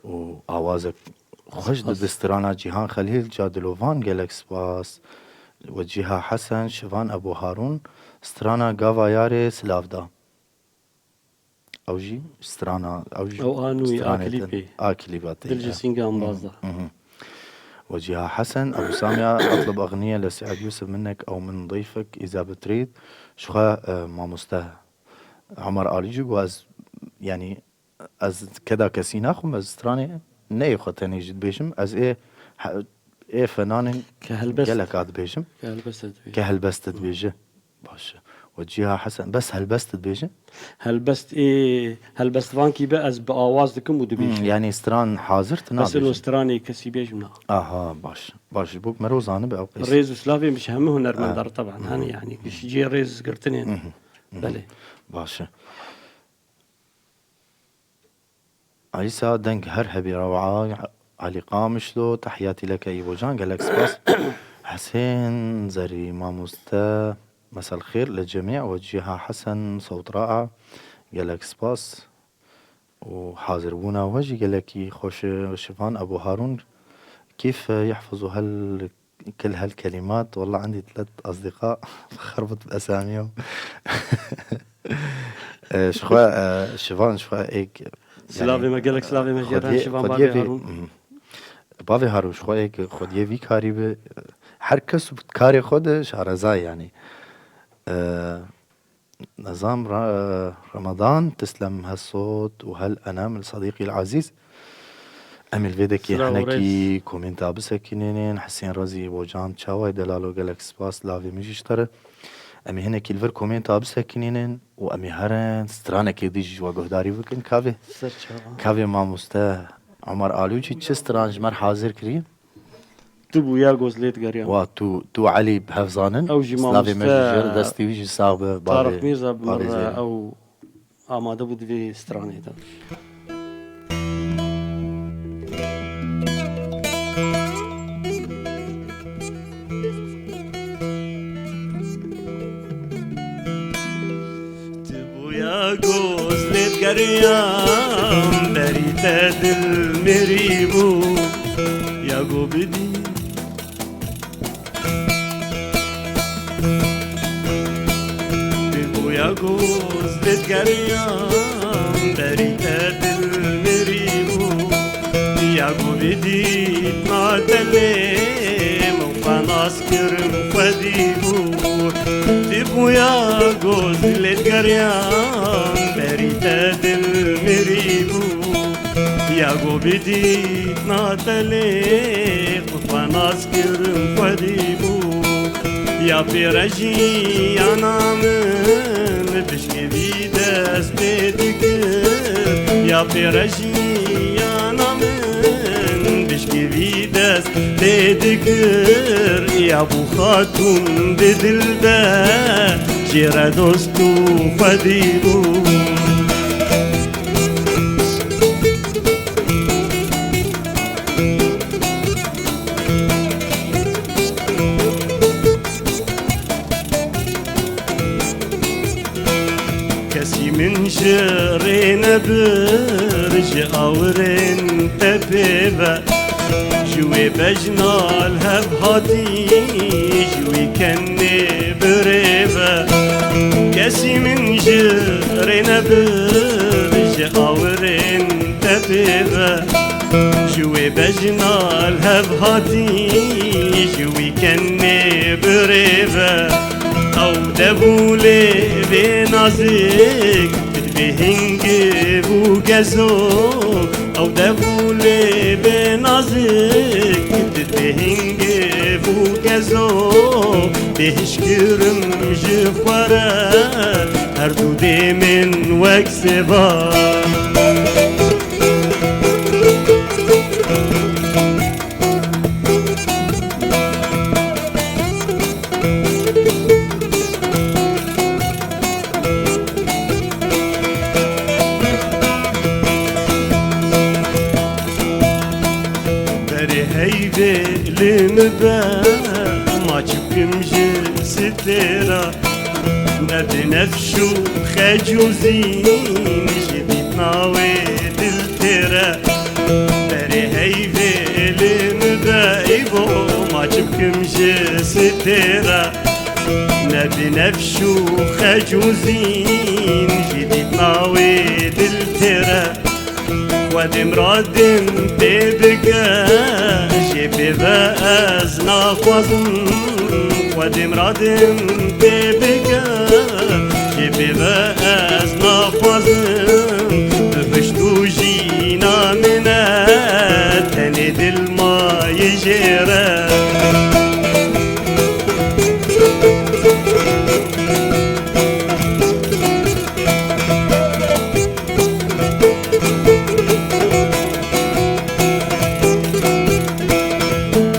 û awazek xweş dide. Spas. Strana Cîhan Xelîl, Cadilovan, gelek spas. Wecîha Hesen, Şivan Ebû Harûn, strana Gava Yarê silav da. Ew jî strana, ew jî stranê te, a klîpê. A klîba te. Dil ji sînga embaz da. Wecîha Hesen, Ebû Samiya, اطلب أغنية لسعد يوسف منك أو من ضيفك إذا بتريد. Ji xwe, e, mamoste Omar Alî jî got ez, yanî, ez keda kesî naxwim, ez stranê ne yê xwe tenê jî dibêjim, ez ê he-, ê fenanên gelek a dibêjim. Ke helbest dibêje. Baş e. Wecîha Hesen, bes helbest dibêje? Helbest ê, helbestvankî be ez bi awaz dikim û dibêjim. Hmm, yanî stran hazir tu nabêjim? Bes ino stranê kesî bêjim na. Aha, baş. Baş, ji bo mero zanibe ew qîs. Rêz û silavê min ji hemû hunermendar teban. Hani yanî, ji cihê rêz girtinên. Belê. Baş e. Aysa deng her hebî rewa, Elî Qamişlo, tehiyatî leke Îbocan, gelek spas. Hesên Zerî, mamoste, mesel xêr li cemî, we cîha Hesen, sewt raa, gelek spas. Û hazirbûna we jî gelekî xweş e, Şivan Ebû Harûn, kîf yehfuzu hel kil hel kelimat, wallah endî tlet asdîqa xerbit bi esamiyom. E, ji xwe, e, Şivan, ji xwe êk, silavê me, gelek silavê me jê re, Şivan bavê Harûn. Bavê Harûn, ji xwe êk xwediyê vî karî bi, her kes bi karê xwe de şareza, yanî. E, Nezam Ra-, Ramadan, tislem hesot û hel enem li Sedîqî l Ezîz. Em ê li vê dekê hinekî komenta bisekinînin. Hesên Razî Bocan, çaway delalo, gelek spas, lavê min jî ji te re. Em ê hinekî li vir komenta bisekinînin û em ê herin stranekê dî jî ji we guhdarî bikin. Kavê, kavê mamoste Omar Alûcî çi stran ji me re hazir kiriye? Tu bûya goz lê digeriyan. Wa tu, tu Elî bi hev zanin. Ew jî Slavê me jî mamoste jir, destî wî jî sax be, Tarık bavê, Mîrza bi min bavê re zêrê. Ew amade bû di vê stranê de. Ti bûya goz lê digeriyan, berî te dil mirî bû, ya go bidî. Ti bûya goz lê digeriyan, berî te dil mirî bû, ya go bidît na telê, min xwe nas kirin xwedî bû. Ti bûya goz lê digeriyan, berî te dil mirî bû, ya go bidît na telê, xwe nas kirin xwedî bû. Ya pêre jiyana min bişkevî dest pê dikir, ya pêre jiyana min bişkevî dest pê dikir, ya bû xatûn di dil de jê re dost û xwedî bû. Kesî min ji rê nebir, ji awirên te pê ve. Ji wê bejna li hev hatî, ji wî kenê birê ve. Kesî min ji rê nebir, ji awirên te pê ve. Ji wê bejna li hev hatî, ji wî kenê birê ve. Ew dev û lêvê nazik, tu dibê hingê bû gezo. Ew dev û lêvê nazik, tu dibê hingê bû gezo. Bê hişkirim ji xwe re, her du dêmên wek sêva. Berê heyvê li min be, ma çi bikim ji stêra. Ne binefş û xec û zîn, jê dîtna wê dil têr e. Berê heyvê li min be, ey bo, ma çi bikim ji stêra. Ne binefş û xec û zîn, jê dîtna wê dil têr e. Xwedê miradim pê bike, jê pê ve ez naxwazim. Xwedê miradim pê bike, jê pê ve ez naxwazim. Bihişt û jîna min e, tenê dil maye jê re.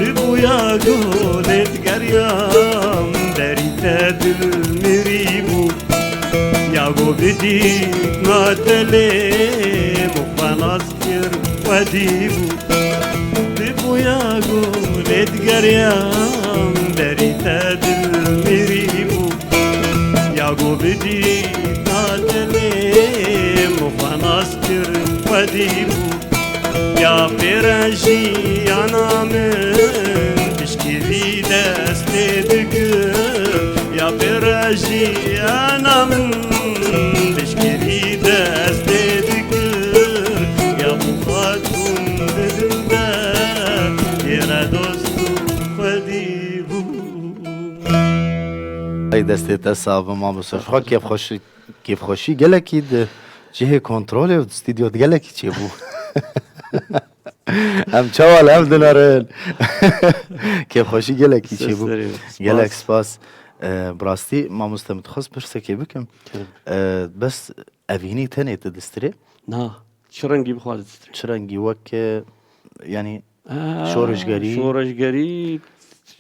Bi boya golê digeriyam, berî te dil mirî bû. Ya go bidît na telê, min xwe nas kir xwedî bû. Bi boya golê digeriyam, berî te dil mirî bû. Ya go bidît na telê, min xwe nas kir xwedî bû. Ya pêre jiyana min, pişkî vî destê dikir. Ya pêre jiyana min, pişkî vî destê dikir. Ya bû xatûn di dil de, pêre dost û xwedî bû. Ey destê te sax be, mamoste. Ji xwe kêfxweşî, kêfxweşî gelekî di cihê kontrolê û di stûdyo de gelekî çêbû. Em çawa li hev dinerin? Kêfxweşî gelekî çêbû. Serserê, spas. Gelek spas. Ee, bi rastî, mamoste, min dixwest pirsekê bikim. Kerem. Ee, bes evînî tenê tu distirê? Na, çi rengî bixwaze distirê. Çi rengî wek, e, yanî Ha, şoreşgerî. Şoreşgerî,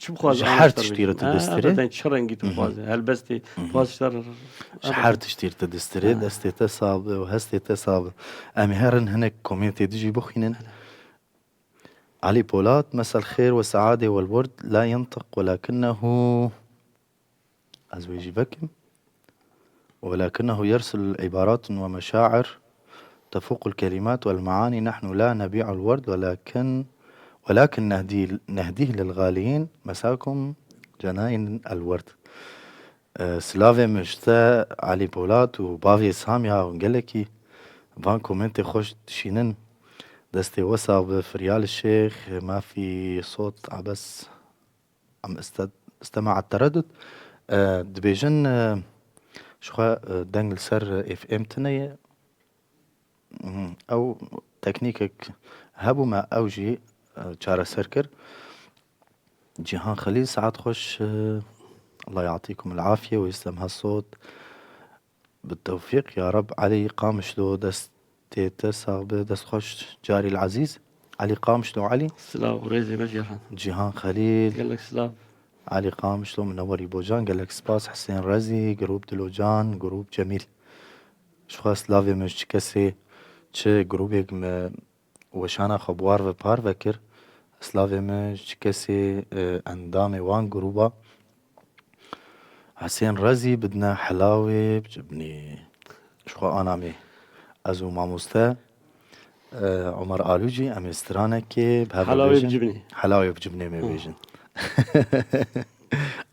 çi bixwaze Ji ana her şter tiştî bêje. Re tu Ha, distirê. Ebeden çi rengî tu Mhm. bixwaze. Helbestê, Mhm. tu bixwaze şter Ji her tiştî re tu distirê, Ha. destê te sax be û hestê te sax be. Em ê herin hinek komentê din jî bixwînin. Elî Polat, مساء الخير والسعادة والورد لا ينطق ولكنه Ez wê jî vekim. ولكنه يرسل عبارات ومشاعر تفوق الكلمات والمعاني. نحن لا نبيع الورد ولكن، ولكن نهدي، نهديه للغاليين. مساكم جناين الورد. E, silavê min ji te Elî Polat û bavê Samya û gelekî van komentê xweş dişînin. Destê we sax be, Firyal Şêx, Mafî Sot, Ebes. Em este-, استمع التردد. E, dibêjin, e, ji xwe, e, deng li ser F M tune ye. Mhm. Ew teknîkek hebû me, ew jî, e, çareser kir. Cîhan Xelîl, saet xweş, e, الله يعطيكم العافية ويسلم هالصوت. Bi tewfîq ya Reb. Elî Qamişlo, destê te sax be, dest xweş carî li ezîz. Elî Qamişlo, Elî. Silav û rêzê me jî Erhan. Cîhan Xelîl. Gelek silav. Elî Qamişlo, Minewerî Bocan, gelek spas. Hisên Rezî, Grûp Dilocan, Grûp Cemîl. Ji xwe silavê min ji çi kesê, çi grûbêk me weşana xwe bi war ve parve kir. Silavê min ji çi kesê, e, endamê wan grûba. Hesên Rezî bidine helawê bi cibnê. Ji xwe anamê. Ez û mamoste, e, Omer Alû jî em ê stranekê bi hev re Helawê bi bêjin. cibnê. Helawê bi cibnê me Hı. bêjin.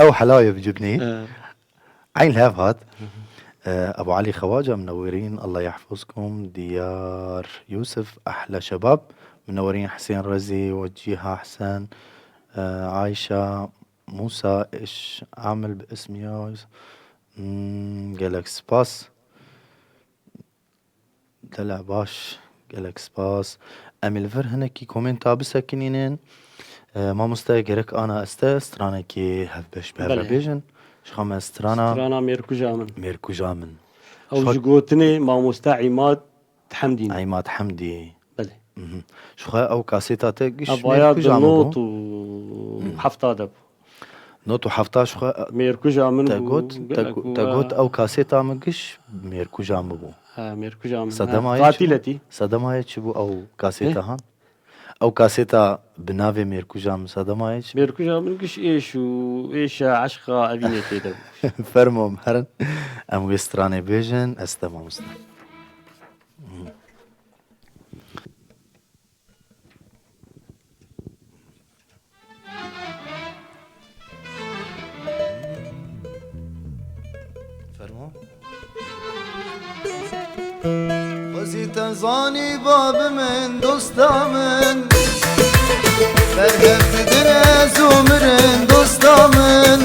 Ew helawê bi cibnê. E. Eyn li hev hat. Hı hı. E, Ebu Elî Xewaca, منورين، الله يحفظكم. Diyar Yusuf, أحلى شباب. منورين. Hesên Rezî, Wecîha Hesen, e, Ayşe, Musa, ايش اعمل باسم يا، hmm, gelek spas. Dela baş, gelek spas. Em ê li vir hinekî komenta bisekinînin. E, mamoste, gerek ana este stranekî hevbeş bi hev re Belê. bêjin. Ji xwe me strana Strana Mêrkuja min. Mêrkuja min. Ew Şo- ji gotinê mamoste Îmad Hemdî ne. Îmad Hemdî. Belê. Mhm. Ji xwe ew kasêta te giş Ev aya Mêrkuja di min not bû. û Hmm. hefta de bû. Not û hefta ji xwe Mêrkuja min te bû, got, te gelek go-, bû, te ha. got ew kasêta min giş Mêrkuja min bû. Ha, Mêrkuja min. Sedema Ha, yê çi bû? Fatîletî. Sedema yê çi bû ew kasêta Eh? han? Ew kasêta bi navê Mêrkuja min sedema yê çi bû? Mêrkuja min giş êş û êşa eşqa evînê tê de bû. Fermo em herin. Em wê stranê bêjin, ez te mamoste. Fermo. Xwezî te zanî babi min, dosta min. Berhev didin ez û mirin, dosta min.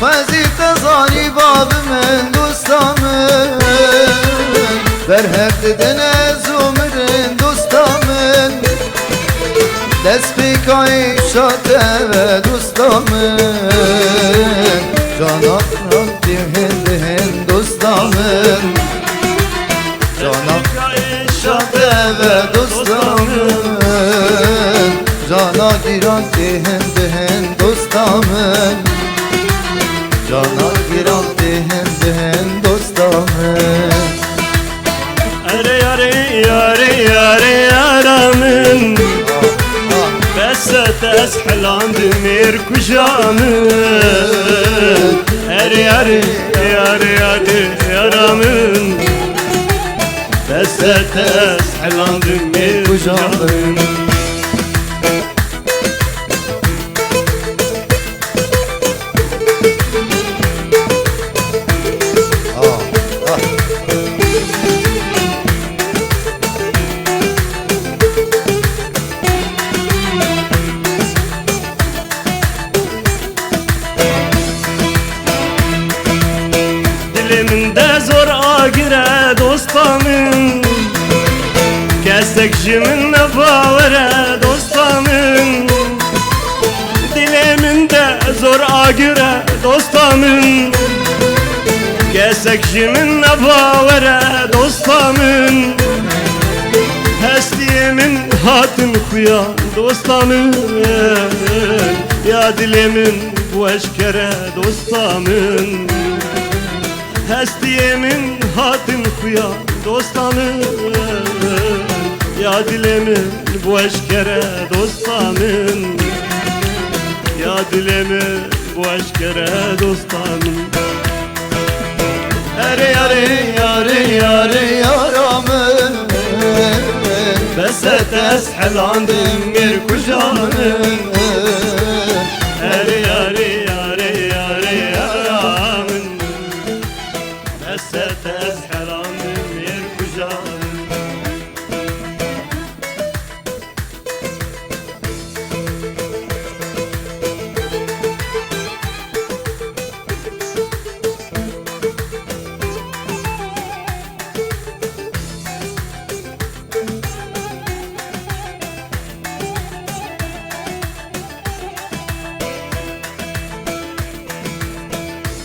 Xwezî te zanî babi min, dosta min. Berhev didin ez û mirin, dosta min. Destpêka êşa te ve, dosta min. Cana giran tê hin bi hin, dosta min. Cana êşa te ve, dosta min. Cana giran tê hin bi hin, dosta min. Cana giran tê hin bi hin, dosta min. Erê yarê, yarê, yarê, yara min. Bes e te ez hilandim mêrkuja min. Erê yarê, yarê, yarê, yara min. Bes e te ez hilandim mêrkuja min. Dilê min de zor agir e, dosta min. Kesek ji min ne bawer e, dosta min. Dilê min de zor agir e, dosta min. Kesek ji min ne bawer e, dosta min. Hestiyê min hatin Xuya dosta min, ya dilê min, bu eşkere dosta min. Hestiyê min hatin xuya dosta min, ya dilê min, bu eşkere dosta min. Ya dilê min, bu eşkere dosta min. Erê yarê, yarê, yarê, yara min. Bes e te ez helandim mêr kuja min. Erê yarê, yarê, yarê, yara min. Bes e te ez helandim mêr kuja min.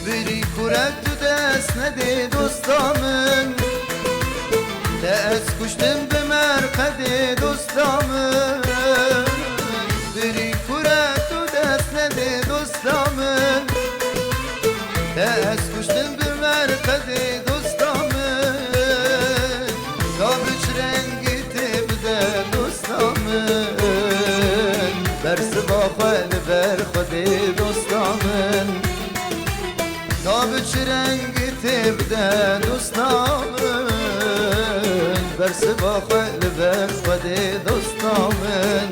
Birî kure tu dest nedê dosta min. Te ez kuştim bi merqedê dosta min. Birî kure tu dest nedê dosta min. Te ez kuştim bi merqedê dosta min. Ka bi çi rengî tê bide dosta min. Bersiva xwe li ber Xwedê dosta min. Ka bi çi rengî tê bide dosta min. Bersiva xwe li ber Xwedê dosta min.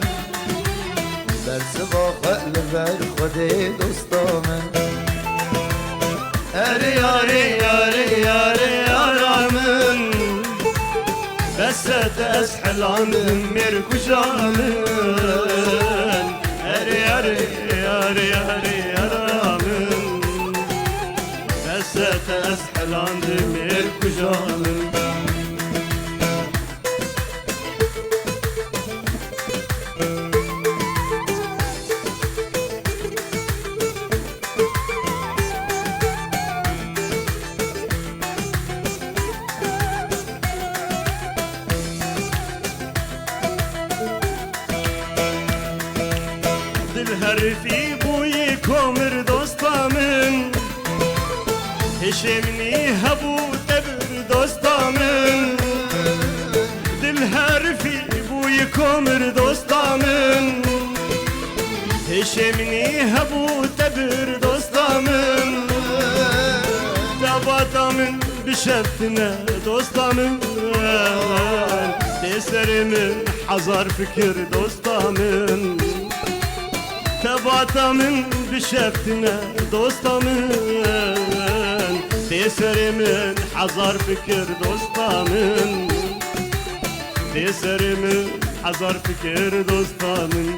Bersiva xwe li ber Xwedê dosta min. Erê yarê, yarê, yarê, yara min. Bes e te ez helandim mêr kuja min. Erê yarê, yarê, yarê, yara min. Bes e te ez helandim mêr kuja min. Dil herifî bûyî komir dosta min. Hişê minî hebû te bir dosta min. Dil herifî bûyî komir dosta min. Hişê minî hebû te bir dosta min. Tebata min bişeftine dosta min. Tê serê min hezar fikir dosta min. Tebata min bişeftine dosta min. Tê serê min hezar fikir dosta min. Tê serê min hezar fikir dosta min.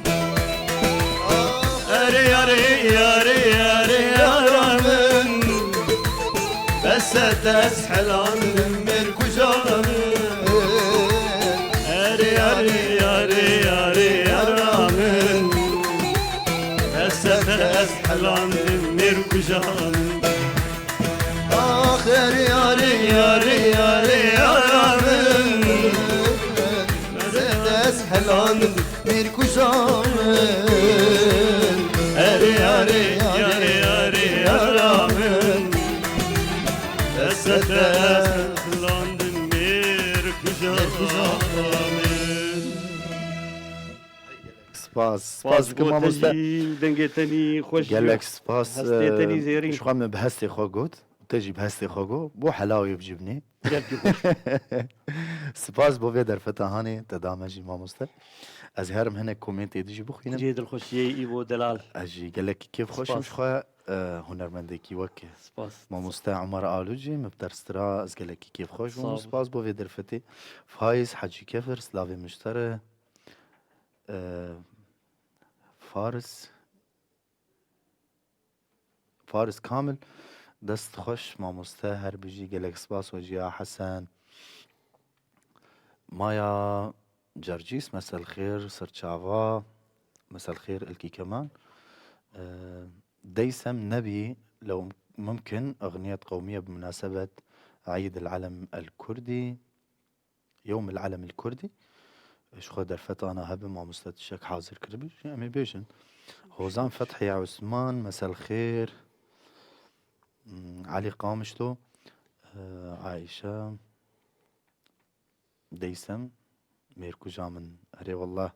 Erê yarê, yarê, yarê, yara min. Bes e te ez helandim mêr kuja min. Erê yarê, yarê, yarê, yara min. Bes e te ez helandim mêr kuja min. Ax erê yarê, yarê, yarê, yara min. Bes e te ez helandim mêr kuja min. Erê yarê, yarê, yarê, yara min. Bes e te ez helandim mêr kuja min. Spas. Spas dikim mamoste. Dengê tenî xweş. Gelek spas. Hestê tenî zêrîn. Ji xwe min bi hestê xwe got. Te jî bi hestê xwe got. Bo helawê bi cibnê. Gelkî xweş. Spas bo vê derfeta hanê te da me jî mamoste. Ez herim hinek komêntê di jî bixwînim. Cihê dilxweşiyê î bo delal. Ez jî gelekî kêf xweş im ji xwe. E, hunermendekî wek mamoste Umar Alucî min bi te re stira, ez gelekî kêf xweş bûm. Spas bo vê derfetê. Faiz Hecî Kefir, silavê min ji te re. E, Faris, Faris Kamil, dest xweş mamoste, her bijî, gelek spas Hocî ya Hesen. Maya Cercîs, mesel xêr, serçava, mesel xêr, ilkî keman. E, Deysem nebî, lew mumkin, اغنية قومية بمناسبة عيد العلم الكردي. Yewm el Alem el Kurdî. Ji xwe derfet ana hebe mamoste tiştek hazir kiribî, jî em ê bêjin. Hozan Fethî, Osman, Mesel Xêr, hmm, Elî Qamişlo, e, Ayşe, Deysem, mêrkuja min, erê wallah,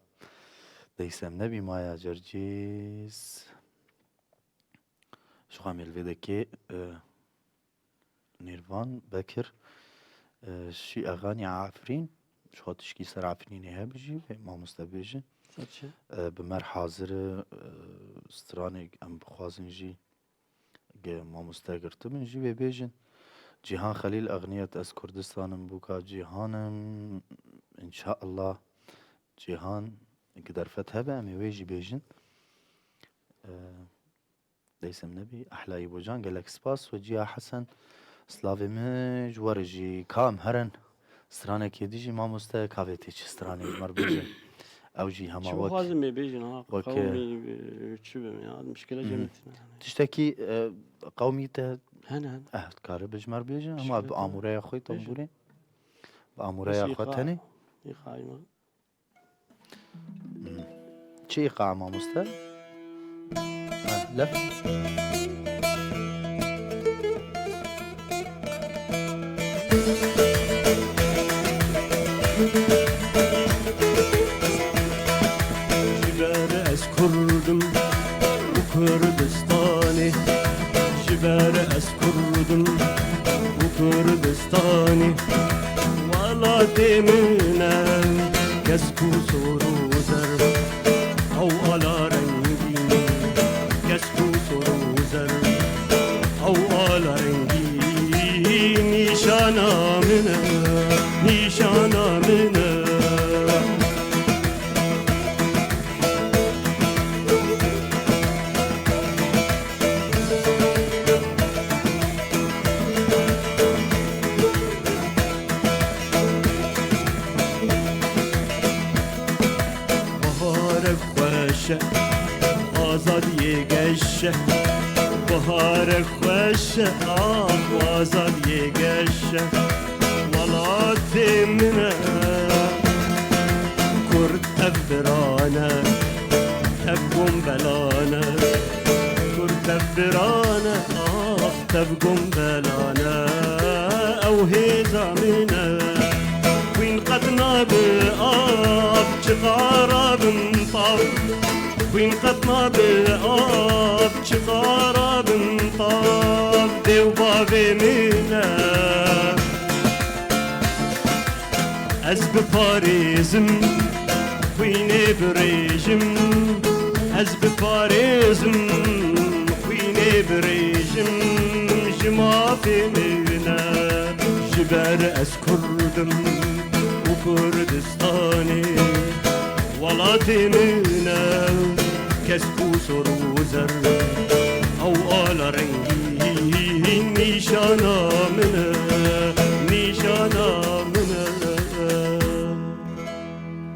Deysem nebî, Maya Cercîs, ji xwe em ê li vê dekê, e, Nêrvan Bekir, e, Şî Exanî Efrîn, ji xwe tişkî ser Efrînê hebijî, wê mamoste bêjin. Ser çi? E, bi mer hazir e, e, stranek em bixwazin jî ge mamoste girtibin jî wê bêjin. Cîhan Xelîl Exniyet, ez Kurdistan im, bûka Cîhan im, înşaallah Cîhan gi derfet hebe em ê wê jî bêjin. E, Deysem nebî, Ehla Îbocan, gelek spas. Weciya Hesen, slavê min ji we re jî. Kam herin stranekê dî jî mamoste, ka vê tê çi stranê ji me re bêje. Ew jî hema Çi wek, bixwazim ê bêjin, ha, wek, qewmî, e, çi bim ya, mişkile Hı hı. cem tine yani. Tiştekî, e, qewmî te Hene, hene. eh, dikare bi ji me re bêje, ama Mişkile bi tine. amûreya xwe Bêje. tembûrê. Bi amûreya Bes xwe îqa-, tenê. îqayma. Hmm. Çi îqa mamoste? Ha, lef. Ji ber ez Kurd im û Kurdistanê, ji ber ez Kurd im û Kurdistanê, welatê min e, kesk û sor û zer, ew ala rengîn, kesk û sor û zer, ew ala rengîn, nîşana min e, nîşana min e. Baharek xweş e, azadiyê geş e. Baharek xweş e, ah, azadiyê geş e. Welatê min e. Kurd ev biran e, ev bombelan e. Kurd ev biran e, ah, tev gombelan e, ew hêza min e. Xwîn qet nabe av, çiqara bin tav. Xwîn qet nabe av, çiqara bin tav. Dê û bavê min e. Ez biparêzim, xwînê birêjim, ez biparêzim, xwînê birêjim, ji mafê min e, ji ber ez Kurd im û Kurdistanê welatê min e, kesk û sor û zer, ew ala rengîn, nîşana min e, nîşana min e.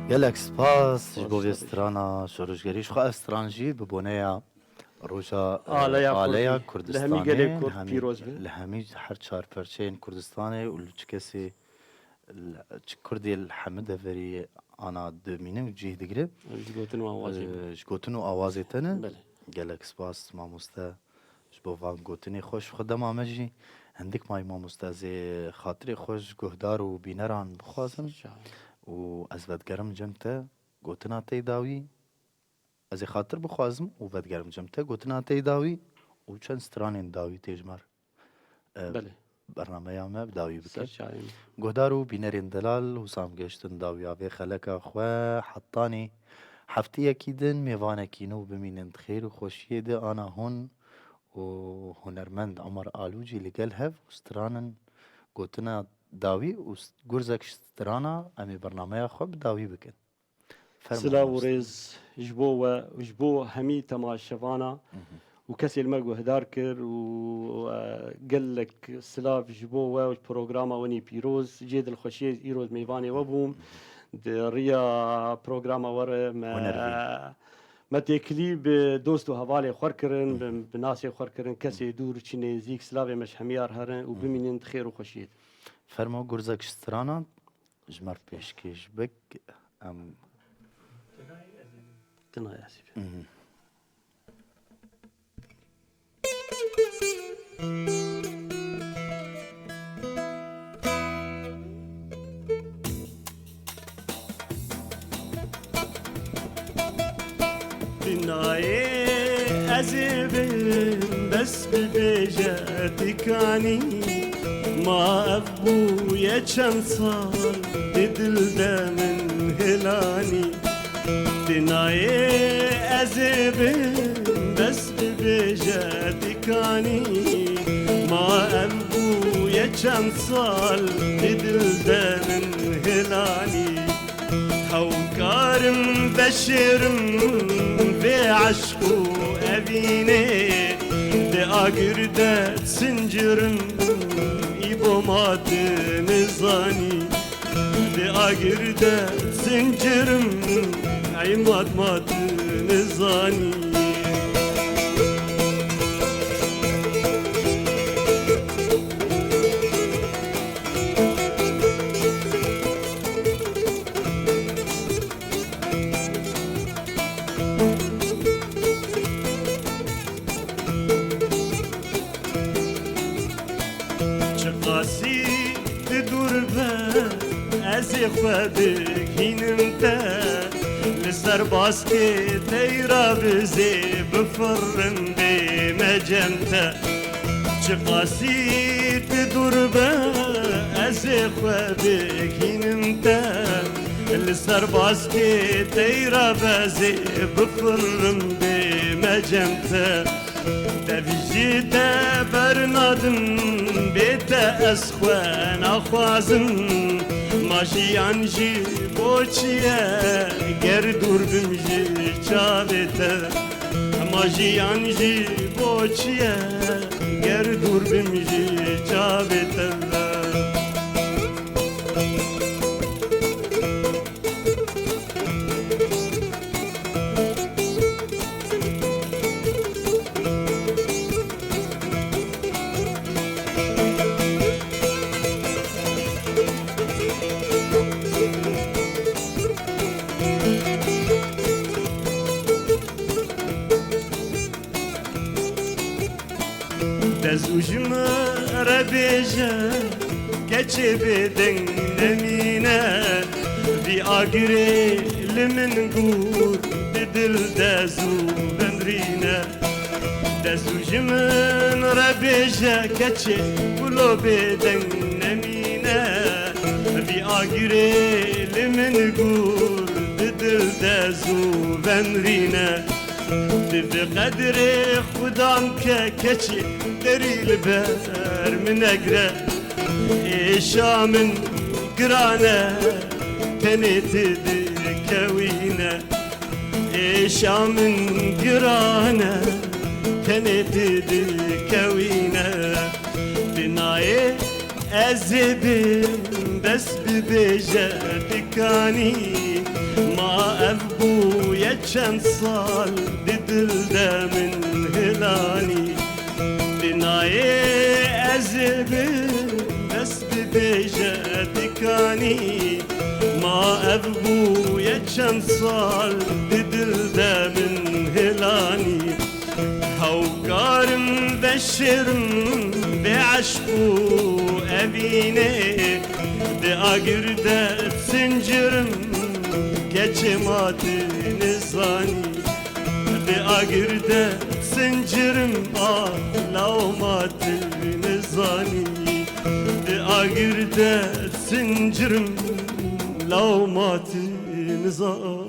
Gelek spas ji bo vê strana şoreşgerî. Ji xwe ev stran jî bi boneya Roja, e, Aleya Aleya Kurdî. Li hemî gelê Kurdistanê, Kurd li hemî, pîroz be. Li hemî her çar perçeyên Kurdistanê û li çi kesê, li çi Kurdê li hemî deverî ana dimîne û cih digire. Ji gotin û awazê E, be. Ji gotin û awazê te ne. Belê. Gelek spas mamoste. Ji bo van gotinê xweş, xwe dema me jî hindik may mamoste, ez ê xatirê xwe ji guhdar û bîneran bixwazim Ser çavê. û ez vedigerim cem te gotina te yê dawî, ez ê xatir bixwazim û vedigerim cem te gotina te yê dawî û çend stranên dawî tê ji me re, e, Belê. bernameya me bi dawî bike. Ser çavê min. Guhdar û bînerên delal, Husam gehiştin dawiya vê xeleka xwe, hetanî hefteyekî din mêvanekî nû bimînin di xêr û xweşiyê de, ana hûn û hunermend Omer Alûcî li gel hev û stranin gotina dawî û s-, gurzek strana em ê bernameya xwe bi dawî bikin. Fermo Silav û mamoste. rêz ji bo we û ji bo hemî temaşevana Mhm. û kesê li me guhdar kir û, e, gelek silav ji bo we û programa we nî pîroz. Cê dilxweşiyê îroz mêvanê we bûm. Di riya programa we re me, Hunervî. me têkilî bi dost û hevalê xwe kirin, bi, bi nasê xwe kirin, kesê dûr çi nêzîk, silavê me ji hemiyar herin û bimînin di xêr û xweşiyê de. Fermo gurzek ji strana ji me re pêşkêş bik. Em, Tinayê ez ê. Mhm. Dinayê ez ê bim, bes bibêje dikanî. Ma ev bûye çend sal, di dil de min hilanî. Dinayê ez ê bim, bes bibêje dikanî. Ma ev bûye çend sal, di dil de min hilanî. Hewkarim veşêrim vê eşq û evînê, di agir de sincirim, îbo ma tu nizanî. Di agir de sincirim, îbo ma tu nizanî. Çiqasî tu dûr be, ez ê xwe bigihînim te. Li ser baskê teyra bizê bifirim bême cem te. Çiqasî tu dûr be, ez ê xwe bigihînim te. Li ser baskê teyra bezê bifirim bême cem te. Te vijî te bernadim, bê te ez xwe naxwazim. Ma jiyan jî bo çi ye, ger dûr bim ji çavê te? Ma jiyan jî bo çi ye, ger dûr bim ji çavê te? De zû ji min re bêje, keçê bêdeng nemîne. Vî agirê li min gûr, di dil de zû venrîne. De zû ji min re bêje, keçê kulo bêdeng nemîne. Vî agirê li min gûr, di dil de zû venrîne. Tu bi qedrê xudan ke, keçê derî li ber min negre. Êşa min giran e, tenê tu dikewîne. Êşa min giran e, tenê tu dikewîne. Dinayê ez ê bim, bes bibêje dikanî. Ma ev bûye çend sal, di dil de min hilanî. Dinayê ez ê bim, bes bibêje dikanî. Ma ev bûye çend sal, di dil de min hilanî. Hewkarim veşêrim vê eşq û evînê, di agir de sincirim, keçê ma tu nizanî. Di agir de sincirim, ah, law ma tu nizanî. Di agir de sincirim, law ma tu nizanî.